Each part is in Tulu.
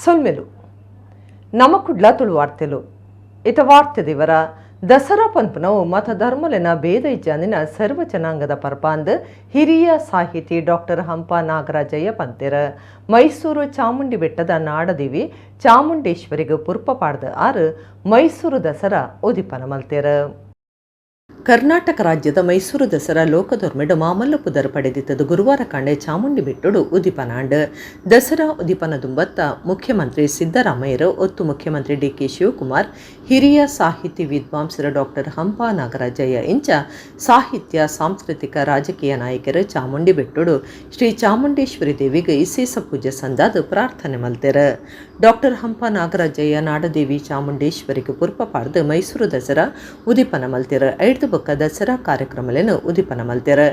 ಸೊಲ್ಮೆಲು ನಮ ಕುಡ್ಲ ತುಳು ವಾರ್ತೆಲು. ಇತ ವಾರ್ತೆ ದಿವರ. ದಸರಾ ಪನ್ಪುನವು ಮತ ಧರ್ಮಲೆನ ಭೇದ ಇಜ್ಜಾಂದಿನ ಸರ್ವ ಜನಾಂಗದ ಪರ್ಬಾಂದ್ ಹಿರಿಯ ಸಾಹಿತಿ ಡಾಕ್ಟರ್ ಹಂಪ ನಾಗರಾಜಯ್ಯ ಪಂತೆರ್. ಮೈಸೂರು ಚಾಮುಂಡಿ ಬೆಟ್ಟದ ನಾಡದೇವಿ ಚಾಮುಂಡೇಶ್ವರಿಗ್ ಪುರ್ಪ ಪಾಡ್ದ್ ಆರ್ ಮೈಸೂರು ದಸರಾ ಉದಿಪನ ಮಲ್ತೆರ್. ಕರ್ನಾಟಕ ರಾಜ್ಯದ ಮೈಸೂರು ದಸರಾ ಲೋಕದೊರ್ಮೆಡ್ ಮಾಮಲ್ಲ ಪುದರ್ ಪಡೆದಿತ್ತದು ಗುರುವಾರ ಕಾಂಡೆ ಚಾಮುಂಡಿ ಬೆಟ್ಟೊಡು ಉದಿಪನಾಂಡ್. ದಸರಾ ಉದಿಪನ ದುಂಬತ್ತ ಮುಖ್ಯಮಂತ್ರಿ ಸಿದ್ದರಾಮಯ್ಯೆರ್, ಒತ್ತು ಮುಖ್ಯಮಂತ್ರಿ ಡಿಕೆ ಶಿವಕುಮಾರ್, ಹಿರಿಯ ಸಾಹಿತಿ ವಿದ್ವಾಂಸೆರ್ ಡಾಕ್ಟರ್ ಹಂಪ ನಾಗರಾಜಯ್ಯ ಇಂಚ ಸಾಹಿತ್ಯ, ಸಾಂಸ್ಕೃತಿಕ, ರಾಜಕೀಯ ನಾಯಕೆರ್ ಚಾಮುಂಡಿ ಬೆಟ್ಟೊಡು ಶ್ರೀ ಚಾಮುಂಡೇಶ್ವರಿ ದೇವಿಗ್ ಇಸೇಸ ಪೂಜೆ ಸಂದಾದ್ ಪ್ರಾರ್ಥನೆ ಮಲ್ತೆರ್. ಡಾಕ್ಟರ್ ಹಂಪ ನಾಗರಾಜಯ್ಯ ನಾಡದೇವಿ ಚಾಮುಂಡೇಶ್ವರಿಗ್ ಪುರ್ಪ ಪಾಡ್ದ್ ಮೈಸೂರು ದಸರಾ ಉದಿಪನ ಮಲ್ತೆರ್. ಐಡ್ದ್ ಬೊಕ್ಕ ದಸರಾ ಕಾರ್ಯಕ್ರಮಲೆನ್ ಉದಿಪನ ಮಲ್ತೆರ್.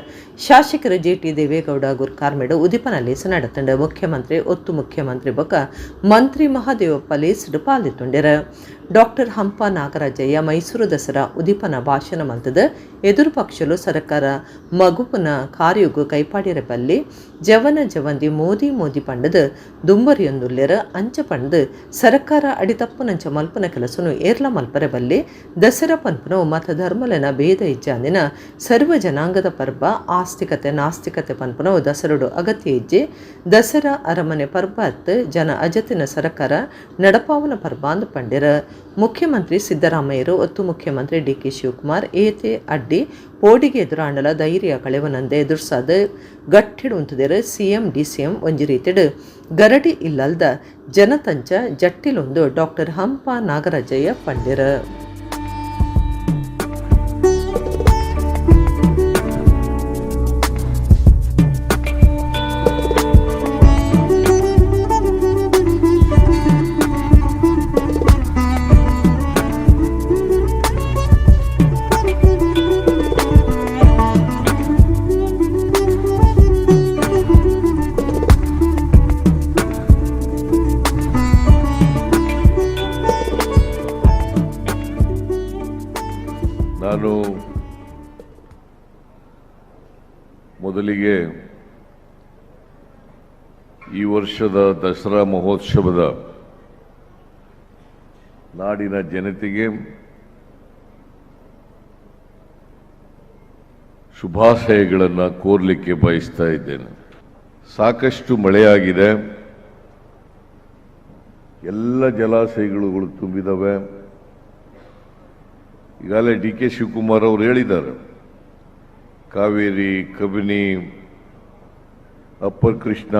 ಶಾಸಕೆರ್ ಜಿ.ಟಿ ದೇವೇಗೌಡ ಗುರ್ಕಾರ್ಮೆಡ್ ಉದಿಪನ ಲೇಸ್ ನಡತ್ಂಡ್. ಮುಖ್ಯಮಂತ್ರಿ, ಒತ್ತು ಮುಖ್ಯಮಂತ್ರಿ ಬೊಕ್ಕ ಮಂತ್ರಿ ಮಹದೇವಪ್ಪ ಲೇಸ್ಡ್ ಪಾಲ್ ದೆತೊಂಡೆರ್. ಡಾಕ್ಟರ್ ಹಂಪ ನಾಗರಾಜಯ್ಯ ಮೈಸೂರು ದಸರಾ ಉದಿಪನ ಭಾಷಣ ಮಲ್ತ್ದ್, ಎದುರು ಪಕ್ಷಲು ಸರಕಾರ ಮಗುಪುನ ಕಾರ್ಯೊಗು ಕೈಪಾಡ್ಯರೆ ಬಲ್ಲಿ, ಜವನ ಜವಂದಿ ಮೋದಿ ಮೋದಿ ಪಂಡ್ದ್ ದುಂಬರಿಯೊಂದುಲ್ಲೆರ್, ಅಂಚ ಪಂದ್ ಸರಕಾರ ಅಡಿತಪ್ಪುನಂಚ ಮಲ್ಪುನ ಕೆಲಸೊನು ಏರ್ಲಾ ಮಲ್ಪರೆ ಬಲ್ಲಿ, ದಸರಾ ಪನ್ಪುನವು ಮತ ಧರ್ಮಲೆನ ಭೇದ ಇಜ್ಜಾಂದಿನ ಸರ್ವ ಜನಾಂಗದ ಪರ್ಬ, ಆಸ್ತಿಕತೆ ನಾಸ್ತಿಕತೆ ಪನ್ಪುನವು ದಸರೊಡು ಅಗತ್ಯ ಇಜ್ಜಿ, ದಸರಾ ಅರಮನೆ ಪರ್ಬ ಅತ್ತ್ ಜನ ಅಜತಿನ ಸರಕಾರ ನಡಪಾವುನ ಪರ್ಬಾಂದ್ ಪಂಡೆರ್. ಮುಖ್ಯಮಂತ್ರಿ ಸಿದ್ದರಾಮಯ್ಯೆರ್, ಒತ್ತು ಮುಖ್ಯಮಂತ್ರಿ ಡಿಕೆ ಶಿವಕುಮಾರ್ ಏತೆ ಅಡ್ಡಿ, ಪೋಡಿಗೆ ಎದುರಾಂಡಲ ಧೈರ್ಯ ಕಳೆವೊನಂದೆ ಎದುರ್ಸಾದ್ ಗಟ್ಟಿಡ್ ಉಂತುದೆರ್. ಸಿಎಂ, ಡಿಸಿಎಂ ಒಂಜಿ ರೀತಿಡ್ ಗರಡಿ ಇಲ್ಲಲ್ದ ಜನತಂಚ ಜಟ್ಟಿಲುಂದು ಡಾಕ್ಟರ್ ಹಂಪ ನಾಗರಾಜಯ್ಯ ಪಂಡೆರ್. ನಾನು ಮೊದಲಿಗೆ ಈ ವರ್ಷದ ದಸರಾ ಮಹೋತ್ಸವದ ನಾಡಿನ ಜನತೆಗೆ ಶುಭಾಶಯಗಳನ್ನು ಕೋರಲಿಕ್ಕೆ ಬಯಸ್ತಾ ಇದ್ದೇನೆ. ಸಾಕಷ್ಟು ಮಳೆಯಾಗಿದೆ, ಎಲ್ಲ ಜಲಾಶಯಗಳು ತುಂಬಿದವೆ. ಈಗಾಗಲೇ ಡಿ ಕೆ ಶಿವಕುಮಾರ್ ಅವರು ಹೇಳಿದ್ದಾರೆ, ಕಾವೇರಿ, ಕಬಿನಿ, ಅಪ್ಪರ್ ಕೃಷ್ಣ,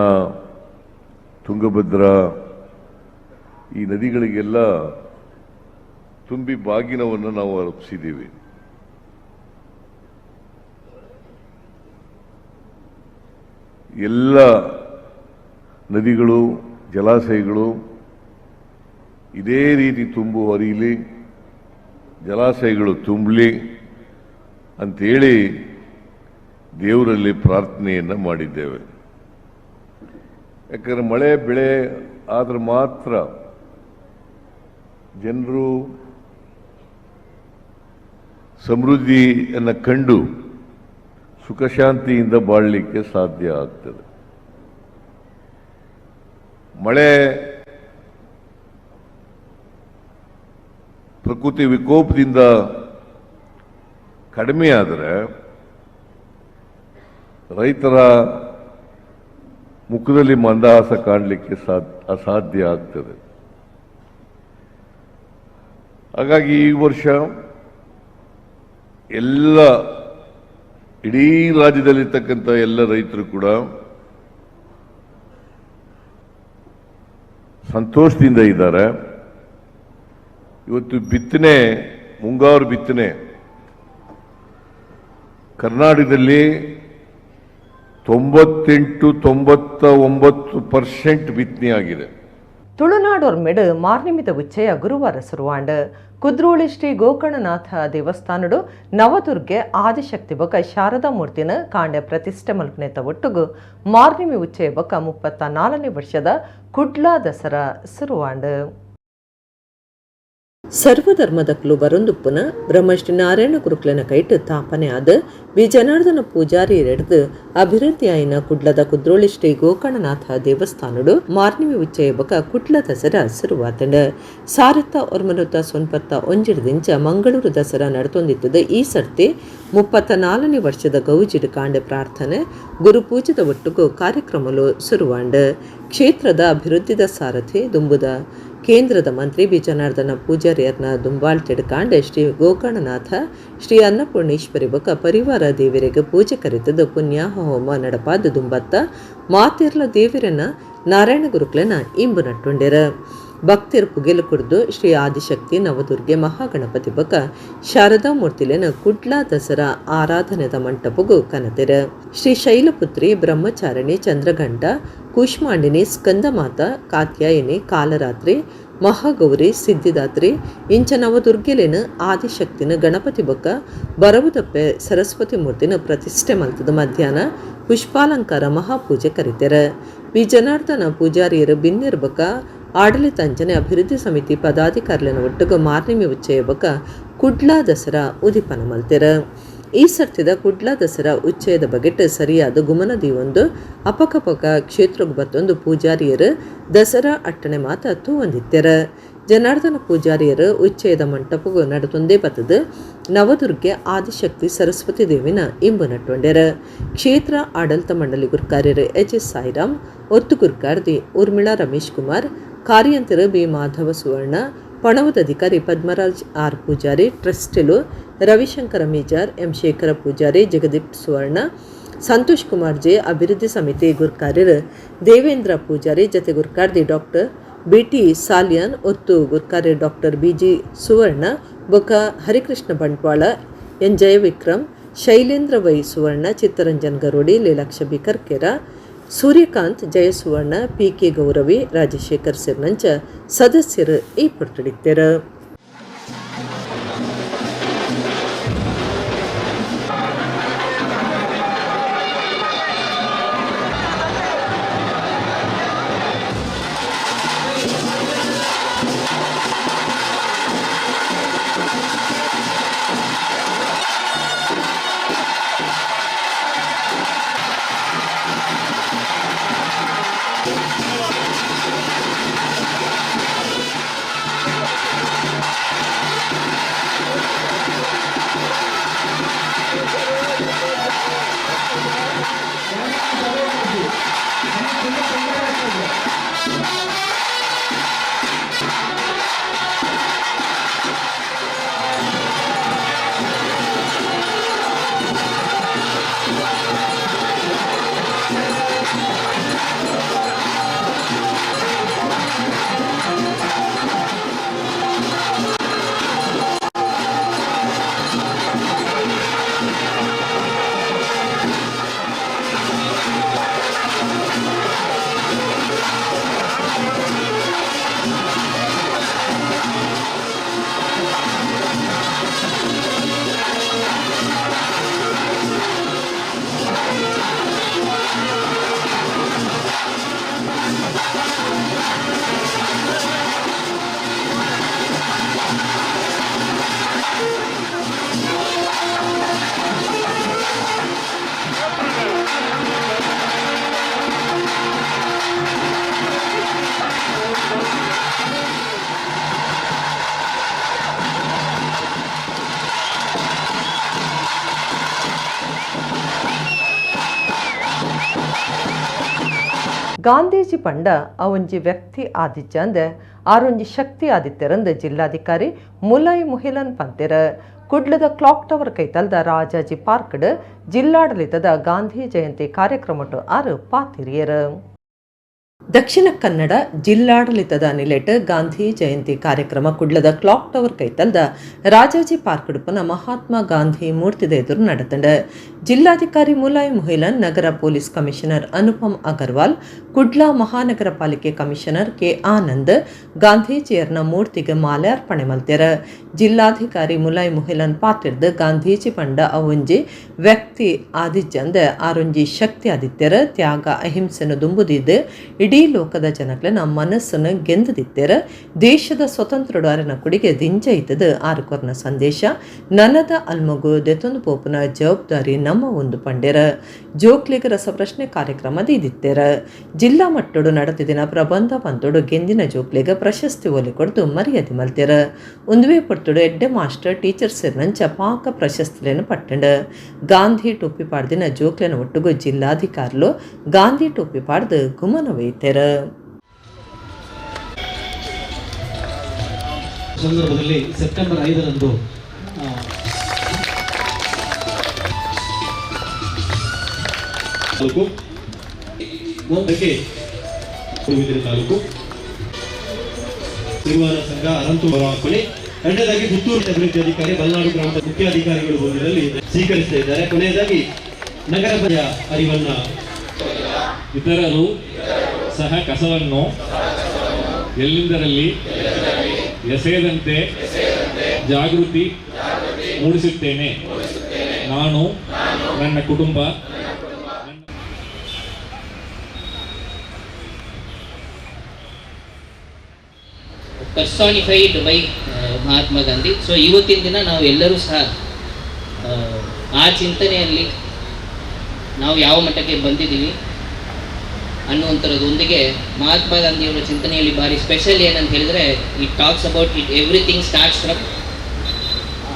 ತುಂಗಭದ್ರಾ ಈ ನದಿಗಳಿಗೆಲ್ಲ ತುಂಬಿ ಬಾಗಿನವನ್ನು ನಾವು ಅರ್ಪಿಸಿದ್ದೀವಿ. ಎಲ್ಲ ನದಿಗಳು, ಜಲಾಶಯಗಳು ಇದೇ ರೀತಿ ತುಂಬು ಹರಿಯಲಿ, ಜಲಾಶಯಗಳು ತುಂಬಲಿ ಅಂತೇಳಿ ದೇವರಲ್ಲಿ ಪ್ರಾರ್ಥನೆಯನ್ನು ಮಾಡಿದ್ದೇವೆ. ಯಾಕಂದರೆ ಮಳೆ ಬೆಳೆ ಆದರೆ ಮಾತ್ರ ಜನರು ಸಮೃದ್ಧಿಯನ್ನು ಕಂಡು ಸುಖಶಾಂತಿಯಿಂದ ಬಾಳಲಿಕ್ಕೆ ಸಾಧ್ಯ ಆಗ್ತದೆ. ಮಳೆ ಪ್ರಕೃತಿ ವಿಕೋಪದಿಂದ ಕಡಿಮೆಯಾದರೆ ರೈತರ ಮುಖದಲ್ಲಿ ಮಂದಹಾಸ ಕಾಣಲಿಕ್ಕೆ ಅಸಾಧ್ಯ ಆಗ್ತದೆ. ಹಾಗಾಗಿ ಈ ವರ್ಷ ಎಲ್ಲ ಇಡೀ ರಾಜ್ಯದಲ್ಲಿರ್ತಕ್ಕಂಥ ಎಲ್ಲ ರೈತರು ಕೂಡ ಸಂತೋಷದಿಂದ ಇದ್ದಾರೆ. ಇವತ್ತು ಬಿತ್ತನೆ, ಮುಂಗಾರು ಬಿತ್ತನೆ ಕರ್ನಾಟಕದಲ್ಲಿ 98-99% ಬಿತ್ತನೆ ಆಗಿದೆ. ತುಳುನಾಡೊರ್ಮೆಡ್ ಮಾರ್ನಿಮಿದ ಉಚ್ಚಯ ಗುರುವಾರ ಸುರುವಾಂಡ್. ಕುದ್ರೋಳಿ ಶ್ರೀ ಗೋಕರ್ಣನಾಥ ದೇವಸ್ಥಾನಡು ನವದುರ್ಗೆ ಆದಿಶಕ್ತಿ ಬೊಕ ಶಾರದಾ ಮೂರ್ತಿನ ಕಾಂಡೆ ಪ್ರತಿಷ್ಠೆ ಮಲ್ಪುನೆತ ಒಟ್ಟುಗು ಮಾರ್ನಿಮಿ ಉಚ್ಚಯ ಬೊಕ 34ನೇ ವರ್ಷದ ಕುಡ್ಲ ದಸರಾ ಸುರುವಾಂಡ್. ಸರ್ವಧರ್ಮದಕ್ಲು ಬರೊಂದುಪ್ಪುನ ಬ್ರಹ್ಮಶ್ರೀ ನಾರಾಯಣ ಗುರುಕ್ಲೆನ ಕೈಟ್ ತಾಪನೆ ಆದ್ ಬಿ ಜನಾರ್ದನ ಪೂಜಾರಿ ರೆಡ್ದ್ ಅಭಿವೃದ್ಧಿಯಾಯಿನ ಕುಡ್ಲದ ಕುದ್ರೋಳಿ ಶ್ರೀ ಗೋಕರ್ಣನಾಥ ದೇವಸ್ಥಾನಡು ಮಾರ್ನಿಮಿ ಉಚ್ಚಯ ಬೊಕ ಕುಡ್ಲ ದಸರಾ ಶುರುವಾತಂಡ್. ಸಾರತ್ತ ಒರ್ಮನುತ್ತ ಸೊನ್ಪತ್ತ ಒಂಜಿಡ್ದಿಂಚ ಮಂಗಳೂರು ದಸರಾ ನಡತೊಂದಿತ್ತದ. ಈ ಸರ್ತಿ 34ನೇ ವರ್ಷದ ಗೌಜಿಡ್ ಕಾಂಡೆ ಪ್ರಾರ್ಥನೆ ಗುರುಪೂಜೆದ ಒಟ್ಟುಗು ಕಾರ್ಯಕ್ರಮಲು ಶುರುವಾಂಡ್. ಕ್ಷೇತ್ರದ ಅಭಿವೃದ್ಧಿದ ಸಾರಥಿ ದುಂಬುದ ಕೇಂದ್ರದ ಮಂತ್ರಿ ಬಿ ಜನಾರ್ದನ ಪೂಜಾರಿಯರ್ನ ದುಂಬಾಳ್ತಿಡ್ ಕಾಂಡೆ ಶ್ರೀ ಗೋಕರ್ಣನಾಥ ಶ್ರೀ ಅನ್ನಪೂರ್ಣೇಶ್ವರಿ ಬೊಕ ಪರಿವಾರ ದೇವರಿಗೆ ಪೂಜೆ ಕರಿತದ ಪುಣ್ಯಾಹ ಹೋಮ ನಡಪಾದ ದುಂಬತ್ತ ಮಾತೆರ್ಲ ದೇವರನ್ನ ನಾರಾಯಣ ಗುರುಕ್ಲೆನ ಇಂಬು ನಟ್ಟುಂಡೆರ. ಭಕ್ತಿರ್ ಪುಗೆಲು ಕುಡ್ದು ಶ್ರೀ ಆದಿಶಕ್ತಿ ನವದುರ್ಗೆ ಮಹಾಗಣಪತಿ ಬೊಕ ಶಾರದಾ ಮೂರ್ತಿಲೆನ ಕುಡ್ಲ ದಸರಾ ಆರಾಧನೆದ ಮಂಟಪಗು ಕನತೆರ. ಶ್ರೀ ಶೈಲಪುತ್ರಿ ಬ್ರಹ್ಮಚಾರಿಣಿ ಚಂದ್ರಘಂಟ ಕೂಷ್ಮಾಂಡಿನಿ ಸ್ಕಂದಮಾತ ಕಾತ್ಯಾಯಿನಿ ಕಾಲರಾತ್ರಿ ಮಹಾಗೌರಿ ಸಿದ್ಧಿದಾತ್ರಿ ಇಂಚ ನವದುರ್ಗೆಲೆನ ಆದಿಶಕ್ತಿನ ಗಣಪತಿ ಬೊಕ್ಕ ಬರವುದಪ್ಪೆ ಸರಸ್ವತಿ ಮೂರ್ತಿನ ಪ್ರತಿಷ್ಠೆ ಮಲ್ತದ ಮಧ್ಯಾಹ್ನ ಪುಷ್ಪಾಲಂಕಾರ ಮಹಾಪೂಜೆ ಕರಿತೆರ. ವಿ ಜನಾರ್ದನ ಪೂಜಾರಿಯರು ಬಿನ್ನೆರ್ ಬೊಕ್ಕ ಆಡಳಿತ ಅಂಚನೆ ಅಭಿವೃದ್ಧಿ ಸಮಿತಿ ಪದಾಧಿಕಾರಿಲೆನ ಒಟ್ಟುಗು ಮಾರ್ನಿಮಿ ಉಚ್ಚಯ ಬೊಕ್ಕ ಕುಡ್ಲ ದಸರಾ ಉದಿಪನ ಮಲ್ತೆರ. ಈ ಸರ್ತಿದ ಕುಡ್ಲ ದಸರಾ ಉಚ್ಚಯದ ಬಗೆಟ್ ಸರಿಯಾದ ಗುಮನ ದೀವೊಂದು ಅಪಕಪಕ ಕ್ಷೇತ್ರಗ್ ಬತ್ತೊಂದು ಪೂಜಾರಿಯರು ದಸರಾ ಅಟ್ಟಣೆ ಮಾತ ತೂವೊಂದಿತ್ತೆರ. ಜನಾರ್ದನ ಪೂಜಾರಿಯರು ಉಚ್ಚಯದ ಮಂಟಪಗು ನಡತೊಂದೇ ಬತ್ತದು ನವದುರ್ಗೆ ಆದಿಶಕ್ತಿ ಸರಸ್ವತಿ ದೇವಿನ ಇಂಬು ನಟ್ಟೊಂಡೆರ. ಕ್ಷೇತ್ರ ಆಡಳಿತ ಮಂಡಳಿ ಗುರ್ಕಾರ್ಯರು ಎಚ್ ಎಸ್ ಸಾಯಿರಾಮ್, ಒತ್ತು ಗುರ್ಕಾರ್ದಿ ಊರ್ಮಿಳಾ ರಮೇಶ್ ಕುಮಾರ್, ಕಾರ್ಯಂತರು ಬಿ ಮಾಧವ ಸುವರ್ಣ, ಪಣವದ ಅಧಿಕಾರಿ ಪದ್ಮರಾಜ್ ಆರ್ ಪೂಜಾರಿ, ಟ್ರಸ್ಟಿಲು ರವಿಶಂಕರ ಮೀಜಾರ್, ಎಂ ಶೇಖರ ಪೂಜಾರಿ, ಜಗದೀಪ್ ಸುವರ್ಣ, ಸಂತೋಷ್ ಕುಮಾರ್ ಜೆ, ಅಭಿವೃದ್ಧಿ ಸಮಿತಿ ಗುರ್ಕಾರ್ಯರು ದೇವೇಂದ್ರ ಪೂಜಾರಿ, ಜತೆ ಗುರ್ಕಾರ್ದಿ ಡಾಕ್ಟರ್ ಬಿಟಿ ಸಾಲಿಯಾನ್, ಒತ್ತು ಗುರ್ಕಾರ್ಯ ಡಾಕ್ಟರ್ ಬಿಜಿ ಸುವರ್ಣ, ಬೊಕ Harikrishna Bantwal, N Jayavikram, Shailendra Y Suvarna, Chittaranjan Garodi, Leelaksha B Karkera, Suryakant Jayasuvarna, P K Gauravi, Rajashekar Sirnancha ಸದಸ್ಯರು ಈ ಪೊರ್ತುಡಿತ್ತೆರು. ಗಾಂಧೀಜಿ ಪಂಡ ಅವೊಂಜಿ ವ್ಯಕ್ತಿ ಆದಿಜ್ಜಂದೆ ಆರೊಂಜಿ ಶಕ್ತಿ ಆದಿತ್ಯರಂದು ಜಿಲ್ಲಾಧಿಕಾರಿ ಮುಲೈ ಮುಹಿಲನ್ ಪಂತೆರ. ಕುಡ್ಲದ ಕ್ಲಾಕ್ ಟವರ್ ಕೈತಲ್ದ ರಾಜಾಜಿ ಪಾರ್ಕ್ಡ್ ಜಿಲ್ಲಾಡಳಿತದ ಗಾಂಧಿ ಜಯಂತಿ ಕಾರ್ಯಕ್ರಮಟ್ಟು ಆರು ಪಾತಿರಿಯರು. ದಕ್ಷಿಣ ಕನ್ನಡ ಜಿಲ್ಲಾಡಳಿತದ ನಿಲೆಟ್ ಗಾಂಧಿ ಜಯಂತಿ ಕಾರ್ಯಕ್ರಮ ಕುಡ್ಲದ ಕ್ಲಾಕ್ ಟವರ್ ಕೈತಲ್ದ ರಾಜಾಜಿ ಪಾರ್ಕ್ ಉಡುಪನ ಮಹಾತ್ಮ ಗಾಂಧಿ ಮೂರ್ತಿದ ಎದುರು ನಡೆತಂಡ. ಜಿಲ್ಲಾಧಿಕಾರಿ ಮುಲಾಯ್ ಮುಹಿಲನ್, ನಗರ ಪೊಲೀಸ್ ಕಮಿಷನರ್ ಅನುಪಮ್ ಅಗರ್ವಾಲ್, ಕುಡ್ಲ ಮಹಾನಗರ ಪಾಲಿಕೆ ಕಮಿಷನರ್ ಕೆ ಆನಂದ್ ಗಾಂಧೀಜಿಯರ್ನ ಮೂರ್ತಿಗೆ ಮಾಲಾರ್ಪಣೆ ಮಲ್ತೆರ. ಜಿಲ್ಲಾಧಿಕಾರಿ ಮುಲಾಯ್ ಮುಹಿಲನ್ ಪಾತಿರ್ದ್ ಗಾಂಧೀಜಿ ಪಂಡ ಅವೊಂಜಿ ವ್ಯಕ್ತಿ ಆದಿಜ್ಜಂದ ಆರೊಂಜಿ ಶಕ್ತಿ ಆದಿತ್ಯರ, ತ್ಯಾಗ ಅಹಿಂಸೆನು ದುಂಬುದಿದ್ದು ಇಡೀ ಲೋಕದ ಜನಕ್ಲೆನ ಮನಸ್ಸನ್ನು ಗೆಂದದಿತ್ತೆರ. ದೇಶದ ಸ್ವತಂತ್ರಡು ಅರೆನ ಕುಡಿಗೆ ದಿಂಜ ಇತ್ತದು. ಆರು ಕೊರ್ನ ಸಂದೇಶ ನನದ ಅಲ್ಮಗು ದೆತೊಂದು ಪೋಪುನ ಜವಾಬ್ದಾರಿ ನಮ್ಮ ಒಂದು ಪಂಡೆರ. ಜೋಕ್ಲೆಗ್ ರಸಪ್ರಶ್ನೆ ಕಾರ್ಯಕ್ರಮ ದೀದಿತ್ತೆರ. ಜಿಲ್ಲಾ ಮಟ್ಟೊಡು ನಡೆತಿದಿನ ಪ್ರಬಂಧ ಪಂತೊಡು ಗೆಂದಿನ ಜೋಕ್ಲೆಗ್ ಪ್ರಶಸ್ತಿ ಒಲೆ ಕೊಡ್ದು ಮರ್ಯಾದೆ ಮಲ್ತೆರ. ಒಂದುವೇ ಪೊರ್ತುಡು ಎಡ್ಡೆ ಮಾಸ್ಟರ್ ಟೀಚರ್ ಸೇರಿನಂಚ ಪಾಕ ಪ್ರಶಸ್ತಿలను ಪಟ್ಟಂಡು. ಗಾಂಧಿ ಟೋಪಿ ಪಾಡ್ದಿನ ಜೋಕ್ಲೆನ ಒಟ್ಟುಗು ಜಿಲ್ಲಾಧಿಕಾರಿಲು ಗಾಂಧಿ ಟೋಪಿ ಪಾಡ್ದು ಗುಮನ ಒಯ್ತೆರ. ಸಂದರ್ಭದಲ್ಲಿ ಸೆಪ್ಟೆಂಬರ್ 5ರಂದು ತಾಲೂಕು ಒಂದಕ್ಕೆ ತಾಲೂಕು ತಿರುವಾರ ಸಂಘ ಅರಂತೂರು ಕೊನೆ ಎರಡನೇದಾಗಿ ಪುತ್ತೂರು ಅಭಿವೃದ್ಧಿ ಅಧಿಕಾರಿ ಬಲ್ನಾಡು ಗ್ರಾಮದ ಮುಖ್ಯಾಧಿಕಾರಿಗಳು ಬಂದಿರಲಿ ಸ್ವೀಕರಿಸ್ತಾ ಇದ್ದಾರೆ. ಕೊನೆಯದಾಗಿ ನಗರ ಅರಿವನ್ನ ಇತರರು ಸಹ ಕಸವನ್ನು ಎಲ್ಲಿಂದರಲ್ಲಿ ಎಸೆಯದಂತೆ ಜಾಗೃತಿ ಮೂಡಿಸುತ್ತೇನೆ. ನಾನು ನನ್ನ ಕುಟುಂಬ personified by Mahatma Gandhi. So ಇವತ್ತಿನ ದಿನ ನಾವು ಎಲ್ಲರೂ ಸಹ ಆ ಚಿಂತನೆಯಲ್ಲಿ ನಾವು ಯಾವ ಮಟ್ಟಕ್ಕೆ ಬಂದಿದ್ದೀವಿ ಅನ್ನುವಂಥರದೊಂದಿಗೆ ಮಹಾತ್ಮ ಗಾಂಧಿಯವರ ಚಿಂತನೆಯಲ್ಲಿ ಭಾರಿ ಸ್ಪೆಷಲ್ ಏನಂತ ಹೇಳಿದರೆ, it talks about it everything starts from